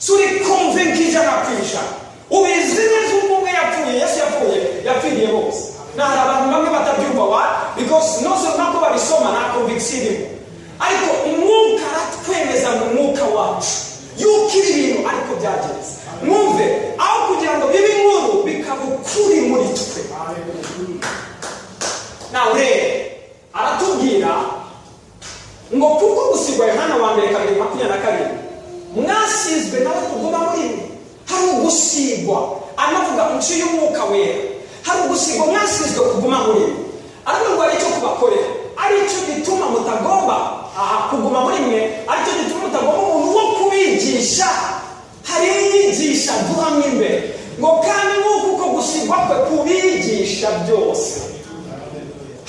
Turi convaincu 100%, ubizi neza uko umwe yapfuye, Yesu yapfuye, yapfiriye bose. Na hari abantu bamwe batabyumva. Why? Because non seulement ko babisoma, nta conviction irimo, ariko Umwuka aratwemeza mu mwuka wacu yuko ibi bintu ariko byagenze. Mwumve, aho kugira ngo bibe inkuru, bikaba ukuri muri twe. Nawe rero aratubwira ngo: "Kuko gusigwa," Yohana wa mbere 2:22, "mwasizwe nawe kuguma muri mwe." Hari ugusigwa, anavuga inshuro y'Umwuka Wera. Hari ugusigwa, mwasizwe kuguma muri mwe. Aravuga ngo hari icyo kubakorera, aricyo gituma mutagomba aha kuguma muri mwe, aricyo gituma mutagomba umuntu wo kubigisha. Hari inyigisha duhamwe imbere, ngo kandi nk'uko uko gusigwa kwe kubigisha byose.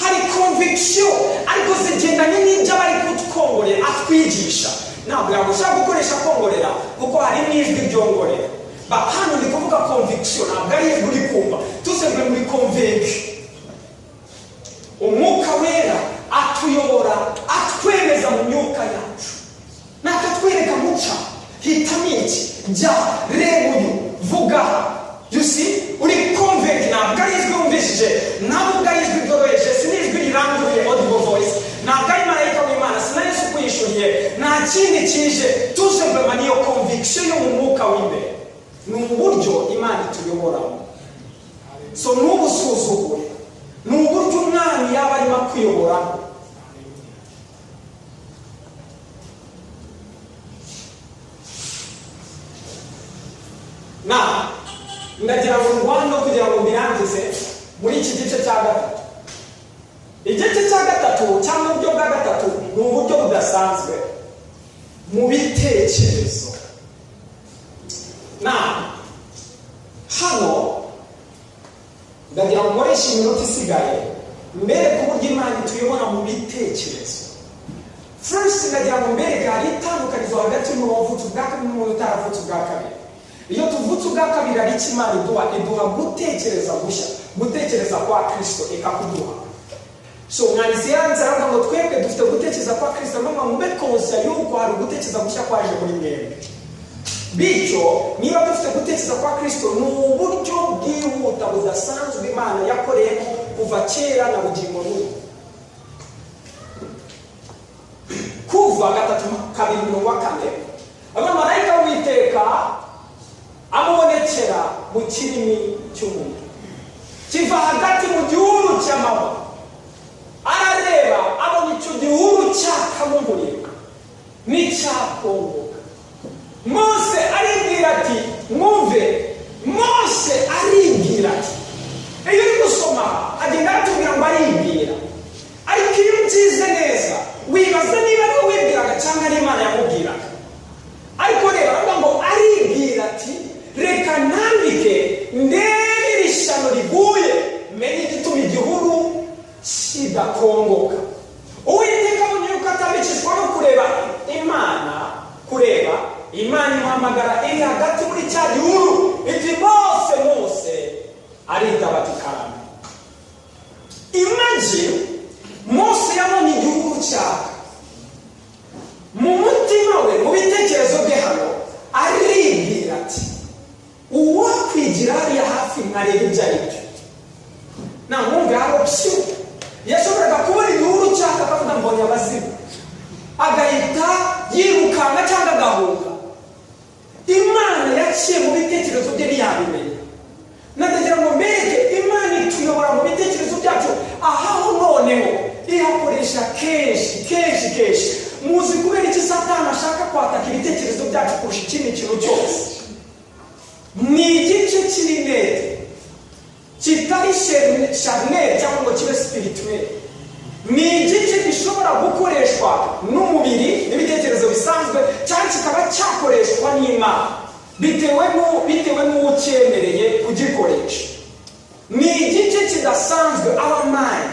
Hari conviction, ariko zigendanye n'ibyo aba ari kutwongorera, atwigisha. Ntabwo yagushaka gukoresha kongorera, kuko hari n'ijwi ryongorera. Ba hano ndi kuvuga conviction, ntabwo ari ijwi uri kumva, tusebwe muri convaincu. Audible voice, ntabwo ari marayika w'Imana, si na Yesu ukwihishuriye, nta kindi kije, tout simplement niyo conviction yo mu mwuka w'imbere. Ni uburyo Imana ituyoboramo. So ntubusuzugure, ni uburyo Umwami yaba arimo akuyoboramo. Na ndagira ngo ndwane kugira ngo mbirangize muri iki gice cya gatatu. Igice cya gatatu cyangwa uburyo bwa gatatu ni uburyo budasanzwe mu bitekerezo. Na hano ndagira ngo nkoreshe iminota isigaye mbere ku buryo Imana ituyobora mu bitekerezo. First, ndagira ngo mbereke hari itandukanizo hagati y'umuntu wavutse ubwa kabiri n'umuntu utaravutse ubwa kabiri. Iyo tuvutse ubwa kabiri, hari icyo Imana iduha: iduha gutekereza gushya, gutekereza kwa Kirisito ikakuduha. So umwanditsi yanze aravuga ngo twebwe dufite gutekereza kwa Kirisito, ngo mube conscient yuko hari ugutekereza gushya kwaje muri mwebwe. Bityo niba dufite gutekereza kwa Kirisito, ni uburyo bwihuta budasanzwe Imana yakoreyemo kuva kera na bugingo n'ubu. Kuva 3:2-4, abamarayika w'Uwiteka amubonekera mu kirimi cy'umuriro kiva hagati mu gihuru cy'amahwa. Arareba, abona icyo gihuru cyakamo umuriro n'icyakongoka. Mose aribwira ati, mwumve, Mose aribwira ati, iyo uri gusoma agenda aratubwira ngo aribwira, ariko iyo ubyize neza wibaza niba ari we wibwiraga cyangwa ari Imana yamubwiraga. Ariko rero aravuga ngo aribwira ati: "Reka nambike ndebe iri shyano riguye, menye igituma igihuru kidakongoka." Uwiteka abonye yuko atambikishwa no kureba Imana, kureba Imana imuhamagara iri hagati muri cya gihuru iti: "Mose, Mose!" Aritaba ati: "Karame." Imagine, Mose yabonye igihuru cyaka, mu mutima we, mu bitekerezo bye hano aribwira ati: "Uwakwigira hariya hafi nkareba ibyo ari byo." Na mwumve, hari option: yashoboraga kubona igihuru cyaka akavuga: "Mbonye abazimu," agahita yirukanka cyangwa agahunga. Imana yaciye mu bitekerezo bye, ntiyabimenya. Nadagira ngo mbereke Imana ituyobora mu bitekerezo byacu. Ahaho noneho ihakoresha kenshi kenshi kenshi. Muzi kubera iki Satani ashaka kwataka ibitekerezo byacu kurusha ikindi kintu cyose? Ni igice kiri net, kitari charnel cyangwa ngo kibe spirituel. Ni igice gishobora gukoreshwa n'umubiri n'ibitekerezo bisanzwe, cyangwa kikaba cyakoreshwa n'Imana, bitewe n'uwo ucyemereye kugikoresha. Ni igice kidasanzwe. Our mind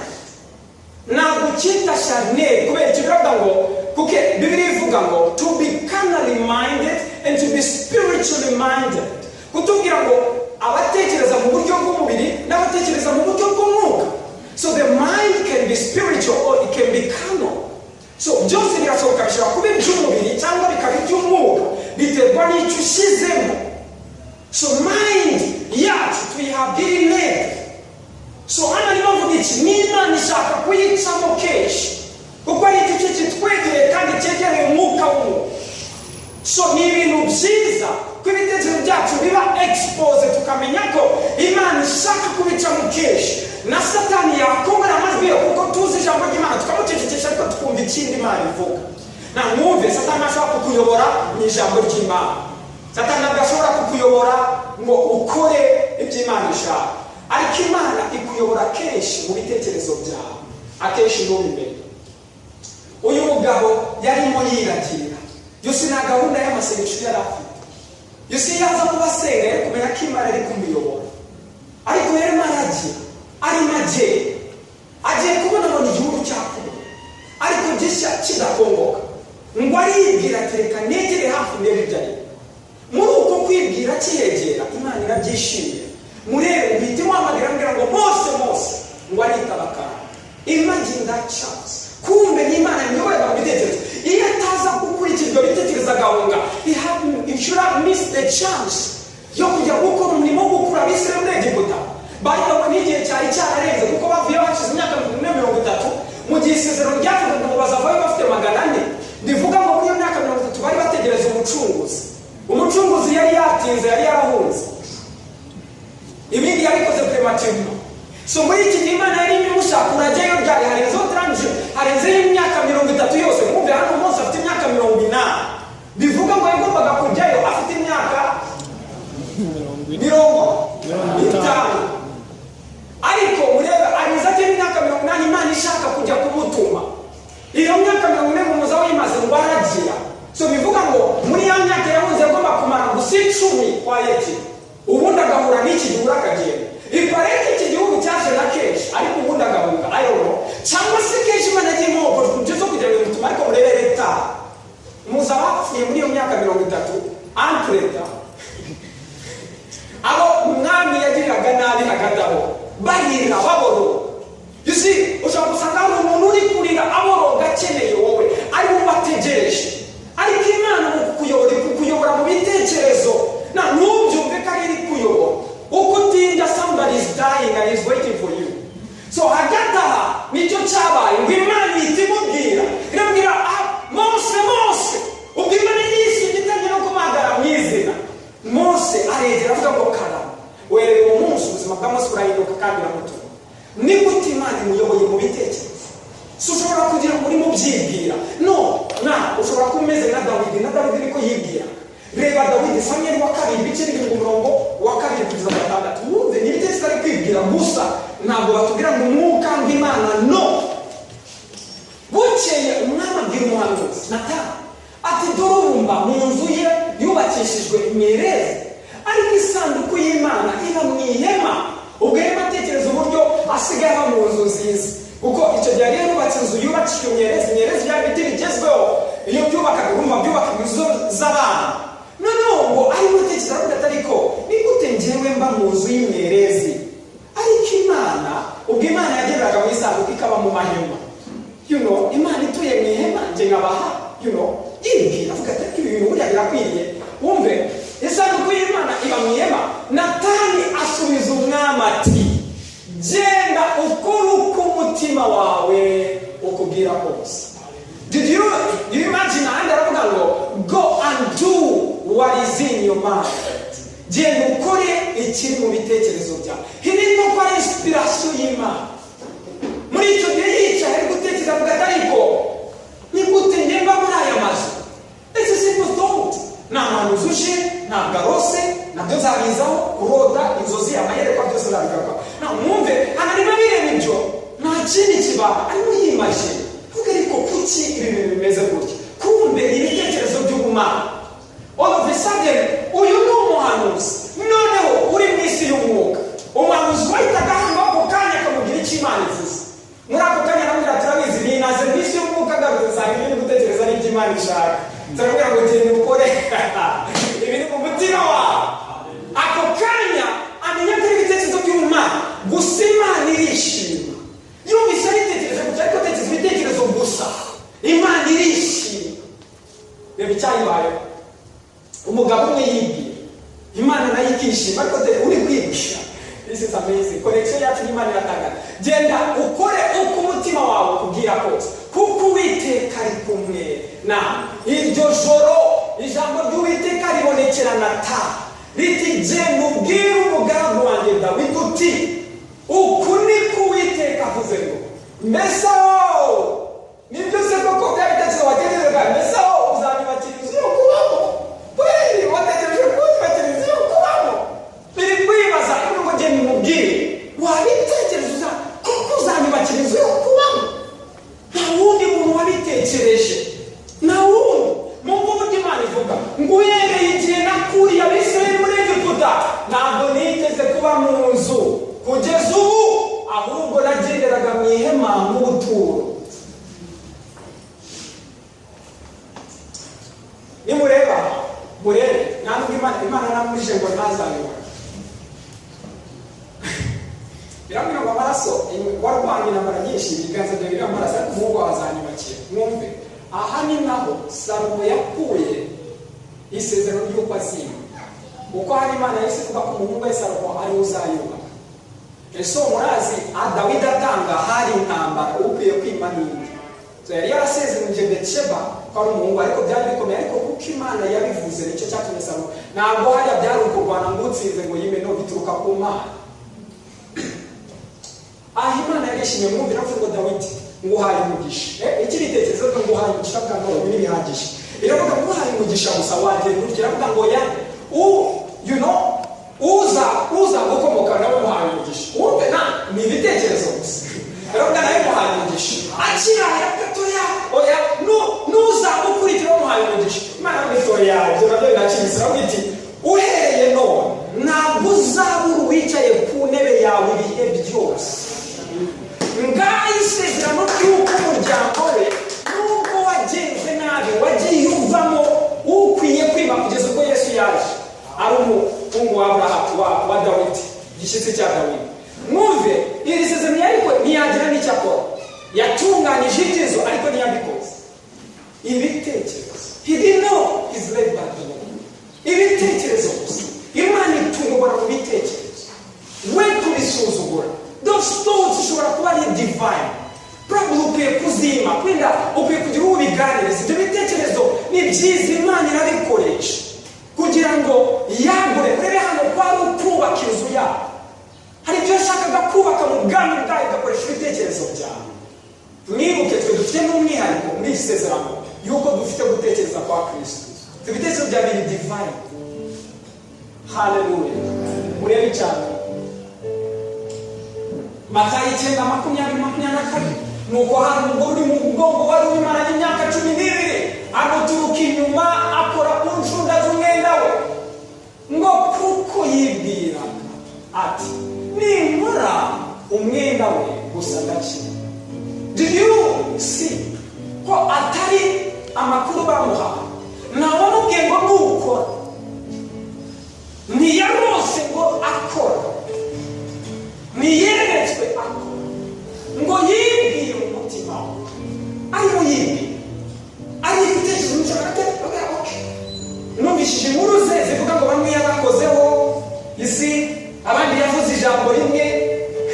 ntabwo cyita charnel. Kubera icyo biravuga ngo, kuko Bibiliya ivuga ngo to be carnally minded and to be spiritually minded, kutubwira ngo abatekereza mu buryo bw'umubiri n'abatekereza mu buryo bw'umwuka. So the mind can be spiritual or it can be carnal. So byose birashoboka, bishobora kuba iby'umubiri cyangwa bikaba iby'umwuka, biterwa n'icyo ushyizemo. So mind yacu tuyihabwa iri net. So hano arimo avuga iki? N'Imana ishaka kuyicamo kenshi kuko ari igice kitwegereye kandi cyegereye umwuka w'umuntu. So ni ibintu byiza ko ibitekerezo byacu biba expose, tukamenya ko Imana ishaka kubicamo kenshi, na Satani yakongera amajwi ye, kuko tuzi ijambo ry'Imana, tukamucecekesha ariko tukumva ikindi Imana ivuga. Na mwumve, Satani ashobora kukuyobora mu ijambo ry'Imana. Satani ntabwo ashobora kukuyobora ngo ukore ibyo Imana ishaka, ariko Imana ikuyobora kenshi mu bitekerezo byawe, akenshi ntubimenye. Uyu mugabo yarimo yiragira yose, nta gahunda y'amasengesho yari afite. Yose yaza kuba asenga yari kumenya ko Imana ari kumuyobora, ariko yarimo aragira, arimo agenda, agiye kubona abona igihuru cyakuwe ariko gishya kidakongoka. Ngo aribwira ati: "Reka negere hafi ndebe ibyo ari." Muri uko kwibwira akiyegera, Imana irabyishimira. Murebe, uhita imuhamagara, ambwira ngo: "Mose, Mose!" Ngo aritaba: "Karame." Imagine that chance. Kumbe ni Imana yamuyoboraga mu bitekerezo. Iyo ataza gukurikira ibyo bitekerezo agahunga, he should have missed the chance yo kujya gukora umurimo wo gukura Abisirayeli muri Egiputa. By the way, n'igihe cyari cyararenze kuko bavuyeho hashize imyaka 40, 30. Mu gihe isezerano ryavugaga ngo bazavayo bafite 400, rivuga ngo muri iyo myaka 30 bari bategereza umucunguzi. Umucunguzi yari yatinze, yari yarahunze, ibindi yabikoze prématurément. So muri iki gihe Imana yari imushaka, urajyayo ryari? Harenzeho 30, harenzeho imyaka 30 yose. Mwumve, hano umunsi afite imyaka 80, bivuga ngo yagombaga kujyayo afite imyaka 50. Ariko murebe, ariza agira imyaka 80, Imana ishaka kujya kumutuma. Iyo myaka 40 ngo muzaho yimaze ngo aragira. So bivuga ngo muri ya myaka yahunze yagomba kumara gusa 10 kwa Yeti, ubundi agahura n'iki gihuru akagenda. Ipareke iki gihugu cyaje na kenshi, ariko ubundi agahunga. I don't know, cyangwa se kenshi Imana yagiye imuha opportunity zo kugira ngo imutume. Ariko murebe leta, muzi abapfuye muri iyo myaka 30 entre-temps, abo umwami yagiriraga nabi hagati aho, barira baboroga. You see, ushobora gusanga hari umuntu uri kurira aboroga, akeneye wowe, ari wowe ategereje. Ariko Imana mu kukuyobora, kukuyobora mu bitekerezo, na ntubyumve ko ari iri kuyobora. Uko utinda, somebody is dying and is waiting for you. So hagati aha nicyo cyabaye, ngo Imana ihita imubwira, iramubwira: "Ah, Mose, Mose." Ubwo Imana yishimye, itangiye no kumuhamagara mu izina. Mose aregera, avuga ngo: "Karame." Wereye uwo munsi ubuzima bwa Mose burahinduka kandi iramutuma. Ni gute Imana imuyoboye? Mu bitekerezo. Si ushobora kugira ngo urimo ubyibwira, no na ushobora kuba umeze nka Dawidi. Na Dawidi niko yibwira. Reba Dawidi, Samweli wa kabiri ibice 7, umurongo wa 2 kugeza 6, wumve. Ni ibitekerezo ari kwibwira gusa, ntabwo batubwira ngo umwuka, ngo Imana, no. Bukeye umwami abwira umuhanuzi Natani ati: "Dore ubu mba mu nzu ye yubakishijwe imyerezi, ariko isanduku y'Imana iba mu ihema." Ubwo rero atekereza uburyo asigaye aba mu nzu nziza, kuko icyo gihe yari yarubatse inzu yubakishijwe imyerezi. Imyerezi byari ibiti bigezweho iyo byubakaga, urumva byubakaga inzu z'abana. Noneho ngo arimo atekereza, aravuga ati: "Ariko ni gute njyewe mba mu nzu y'imyerezi, ariko Imana, ubwo Imana yageneraga mu isanduku, ikaba mu mahema? Imana ituye mu ihema, njye nkabaha." Yibwira, avuga ati: "Ariko ibi bintu buriya birakwiriye?" Wumve, isanduku y'Imana iba mu ihema. Natani asubiza umwami ati: "Genda ukore uko umutima wawe ukubwira kose." Did you, do you imagine? Ahandi aravuga ngo: "Go and do what is in your mind." Genda ukore ikiri mu bitekerezo byawe. Ibi ni uko ari inspiration y'Imana. Muri icyo gihe yicaye ari gutekereza, avuga ati: "Ariko ni gute ngemba muri aya mazu?" It's a simple thought. Nta muhanuzi uje, ntabwo arose, nabyo nzabizaho, kurota, inzozi, amayerekwa, byose nzabigaruka. Na mwumve, hano arimo bireba ibyo, nta kindi kiba, arimo yimagine, avuga: "Ariko kuki ibi bintu bimeze gutya?" Kumbe ni ibitekerezo by'ubumana. All of a sudden, uyu ni umuhanuzi noneho uri mu isi y'umwuka, umuhanuzi wahitaga hano ako kanya akamubwira icyo Imana ivuze. Muri ako kanya aramubwira: "Turabizi, ninaze mu isi y'umwuka, agarutse nsanga ibyo uri gutekereza n'ibyo Imana ishaka." Turamubwira ngo: "Genda ukore ibiri mu mutima wawe." Ako kanya amenya ko ari ibitekerezo by'ubumana gusa. Imana irishima, yumvise abitekereje gusa, ariko atekereza ibitekerezo gusa, Imana irishima. Reba icyayibayeho, umugabo umwe yibwira, Imana nayo ikishima. Ariko dore uri kwibwira. This is amazing. Connection yacu n'Imana iratangaje. Genda ukore uko umutima wawe ukubwira kose, kuko Uwiteka ari kumwe nawe. Iryo joro ijambo ry'Uwiteka ribonekera Natani riti: "Genda ubwire umugaragu wanjye Dawidi uti: 'Uku niko Uwiteka avuze ngo: Mbese aho nibyo se koko bya bitekerezo watekerezaga? Mbese aho uzanyubakira inzu yo kubamo? Kweli watekereje kunyubakira inzu yo kubamo?" Biri kwibaza ngo: "Genda umubwire, wabitekereje uza koko uzanyubakira inzu yo kubamo?" Nta wundi muntu wabitekereje, nta wundi. Mumva uburyo Imana ivuga ngo: "Uhereye igihe nakuriye Abisirayeli muri Egiputa, ntabwo nigeze kuba mu nzu kugeza ubu, ahubwo nagenderaga mu ihema nk'ubuturo." Nimureba, murebe, nta nubwo Imana namubujije ngo ntazayubake. Birambwira ngo amaraso warwanya intambara nyinshi, ibiganza byawe biriho amaraso, ariko umuhungu wawe azanyubakira. Mwumve, aha ni naho Salomo yakuye isezerano ry'uko azima, kuko hari Imana yahise ivuga ko umuhungu we Salomo ariwe uzayubaka. Ese uwo murazi, Dawidi atanga, hari intambara, ukwiye kwima n'indi. So yari yarasezeranyije Betsheba ko ari umuhungu, ariko byari bikomeye. Ariko kuko Imana yabivuze, nicyo cyatumye Salomo. Ntabwo hariya byari ukurwana ngo utsinze ngo yime, no bituruka ku Mana. Aho Imana yarishimye, mwumvira avuze ngo: "Dawidi, nguhaye umugisha." Iki ni itekerezo ryo nguhaye umugisha bwa none, ibi ntibihagije. Iravuga ngo uhaye umugisha gusa wagenda utya? Iravuga ngo ya u you know uza uza gukomoka nawe muhaye umugisha. Wumve, na ni ibitekerezo gusa. Iravuga nawe muhaye umugisha, akira. Iravuga toya, oya, nu nuza ukurikira muhaye umugisha. Imana iravuga iti: "Oya, ibyo nabyo biracitse." Iravuga iti: "Uhereye none ntabwo uzabura uwicaye ku ntebe yawe ibihe byose." Ngaho isezerano ry'uko umuryango we, nubwo wagenze nabi, wagiye uvamo ukwiye kwiba kugeza ubwo Yesu yaje ari umuhungu wa Aburahamu, wa Dawidi, igishyitsi cya Dawidi. Mwumve iri sezerano, ariko ntiyagira n'icyo akora. Yatunganyije ibyizo, ariko ntiyabikoze. Ibitekerezo, he didn't know he's led by the Lord. Ibitekerezo gusa. Imana ituyobora mu bitekerezo, we kubisuzugura. Those thoughts ushobora kuba ari divine, probably ukwiye kuzima kwenda, ukwiye kugira uwo ubiganiriza. Ibyo bitekerezo ni byiza, Imana irabikoresha kugira ngo yagure. Urebe hano, kwari ukubaka inzu yabo. Hari ibyo yashakaga kubaka mu bwami bwayo, igakoresha ibitekerezo byawe. Mwibuke, twe dufite n'umwihariko muri iri sezerano yuko dufite gutekereza kwa Kristo. Ibitekerezo bya biri divine. Haleluya! Murebe cyane Matayo 9:20, 22. Nuko hari umugore uri mu mugongo wari ubimaranye imyaka 12, amuturuka inyuma, akora ku nshunda z'umwenda we, ngo kuko yibwiraga ati: "Ninkora umwenda we gusa ndakira." Did you see ko atari amakuru bamuhaye? Ntawamubwiye ngo nukora. Ntiyarose ngo akora, ntiyeretswe akora, ngo yibwiye mu mutima we, arimo yibwiye, ari ibitekerezo mu mutima ati: "Okay." Numvishije inkuru ze zivuga ngo bamwe yabakozeho isi, abandi yavuze ijambo rimwe.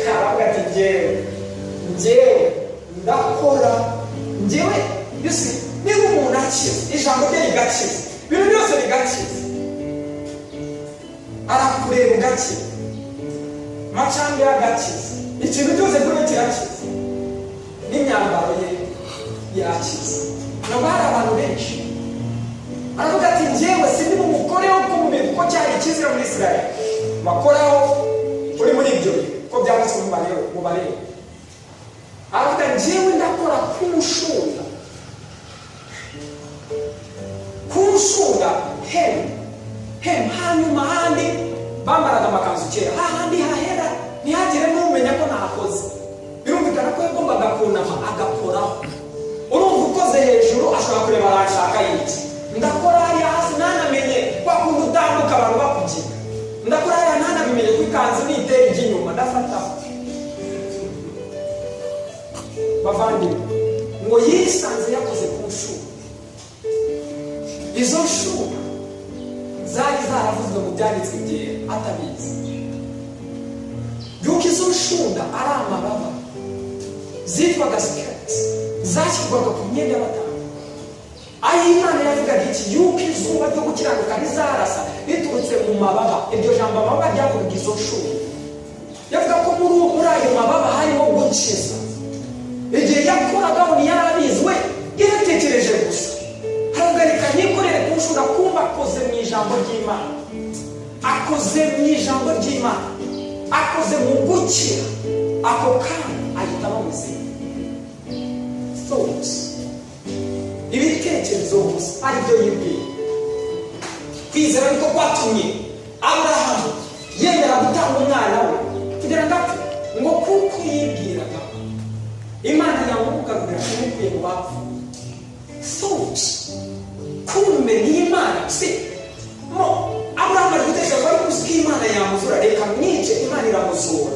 Aravuga ati: "Njyewe ndakora njyewe." You see, niba umuntu akize, ijambo rye rigakiza, ibintu byose bigakiza, arakureba ugakiza, macambe agakiza, ikintu cyose kuri we kirakiza, n'imyambaro ye yakiza. Ntabwo hari abantu benshi. Aravuga ati: "Njyewe sindi bumukoreho ku mubiri," kuko cyari ikizira muri Israel bakoraho uri muri ibyo bihe, ko byanditswe mu Balewi. Aravuga: "Njyewe ndakora ku nshunda, ku nshunda, hem hem." Hanyuma handi bambaraga amakanzu kera, hahandi hahera, ntihagire n'umenya ko nahakoze. Birumvikana ko yagombaga kunama agakoraho. Urumva, ukoze hejuru ashobora kureba aranshaka yiki. Ndakora hariya hasi ntanamenye, kwa kundi utambuka abantu bakubyina. Ndakora hariya ntanabimenye, ko ikanzu nitera ijya inyuma, ndafataho. Bavandimwe, ngo yisanze yakoze ku nshuro. Izo nshuro zari zaravuzwe mu byanditswe byera atabizi, yuko izo nshunda ari amababa zitwaga skirts, zashyirwaga ku myenda y'abatambyi. Aho Imana yavugaga iki? Yuko izuba ryo gukiranuka rizarasa riturutse mu mababa. Iryo jambo amababa ryavugaga izo nshunda. Yavuga ko muri ayo mababa harimo gukiza. Igihe yakoragaho ntiyari abizi, we yaratekereje gusa, haravuga: "Reka nikorere ku nshunda." Kumva akoze mu ijambo ry'Imana, akoze mu ijambo ry'Imana, akoze mu gukira. Ako kanya ahita aba muzima. Thoughts, ibitekerezo gusa, aribyo yibwiye. Kwizera niko kwatumye Aburahamu yemera gutanga umwana we kugira ngo apfe, ngo kuko yibwiraga Imana yamugarurira imukuye mu bapfuye. Thoughts, kumbe ni Imana si mo. Aburahamu ari gutekereza ko ari kuzi ko Imana yamuzura. Reka mwice, Imana iramuzura.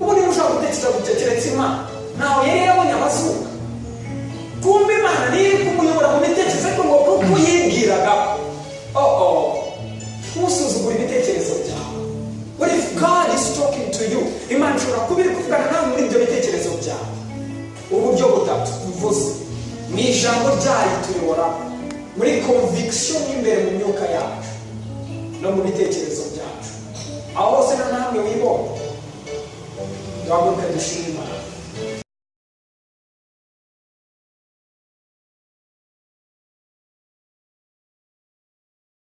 Ubu niba ushobora gutekereza gutya, keretse Imana. Ntawe yari yarabonye abazuka. Kumbe Imana niyo iri kumuyobora mu mitekerereze, ariko ngo kuko yibwiraga. Oh, ntusuzugure ibitekerezo byawe. What if God is talking to you? Imana Ijambo ryayo ituyoboramo muri conviction imbere mu myuka yacu no mu bitekerezo byacu. Aho hose nta namwe wibonye, duhaguruke dushima Imana.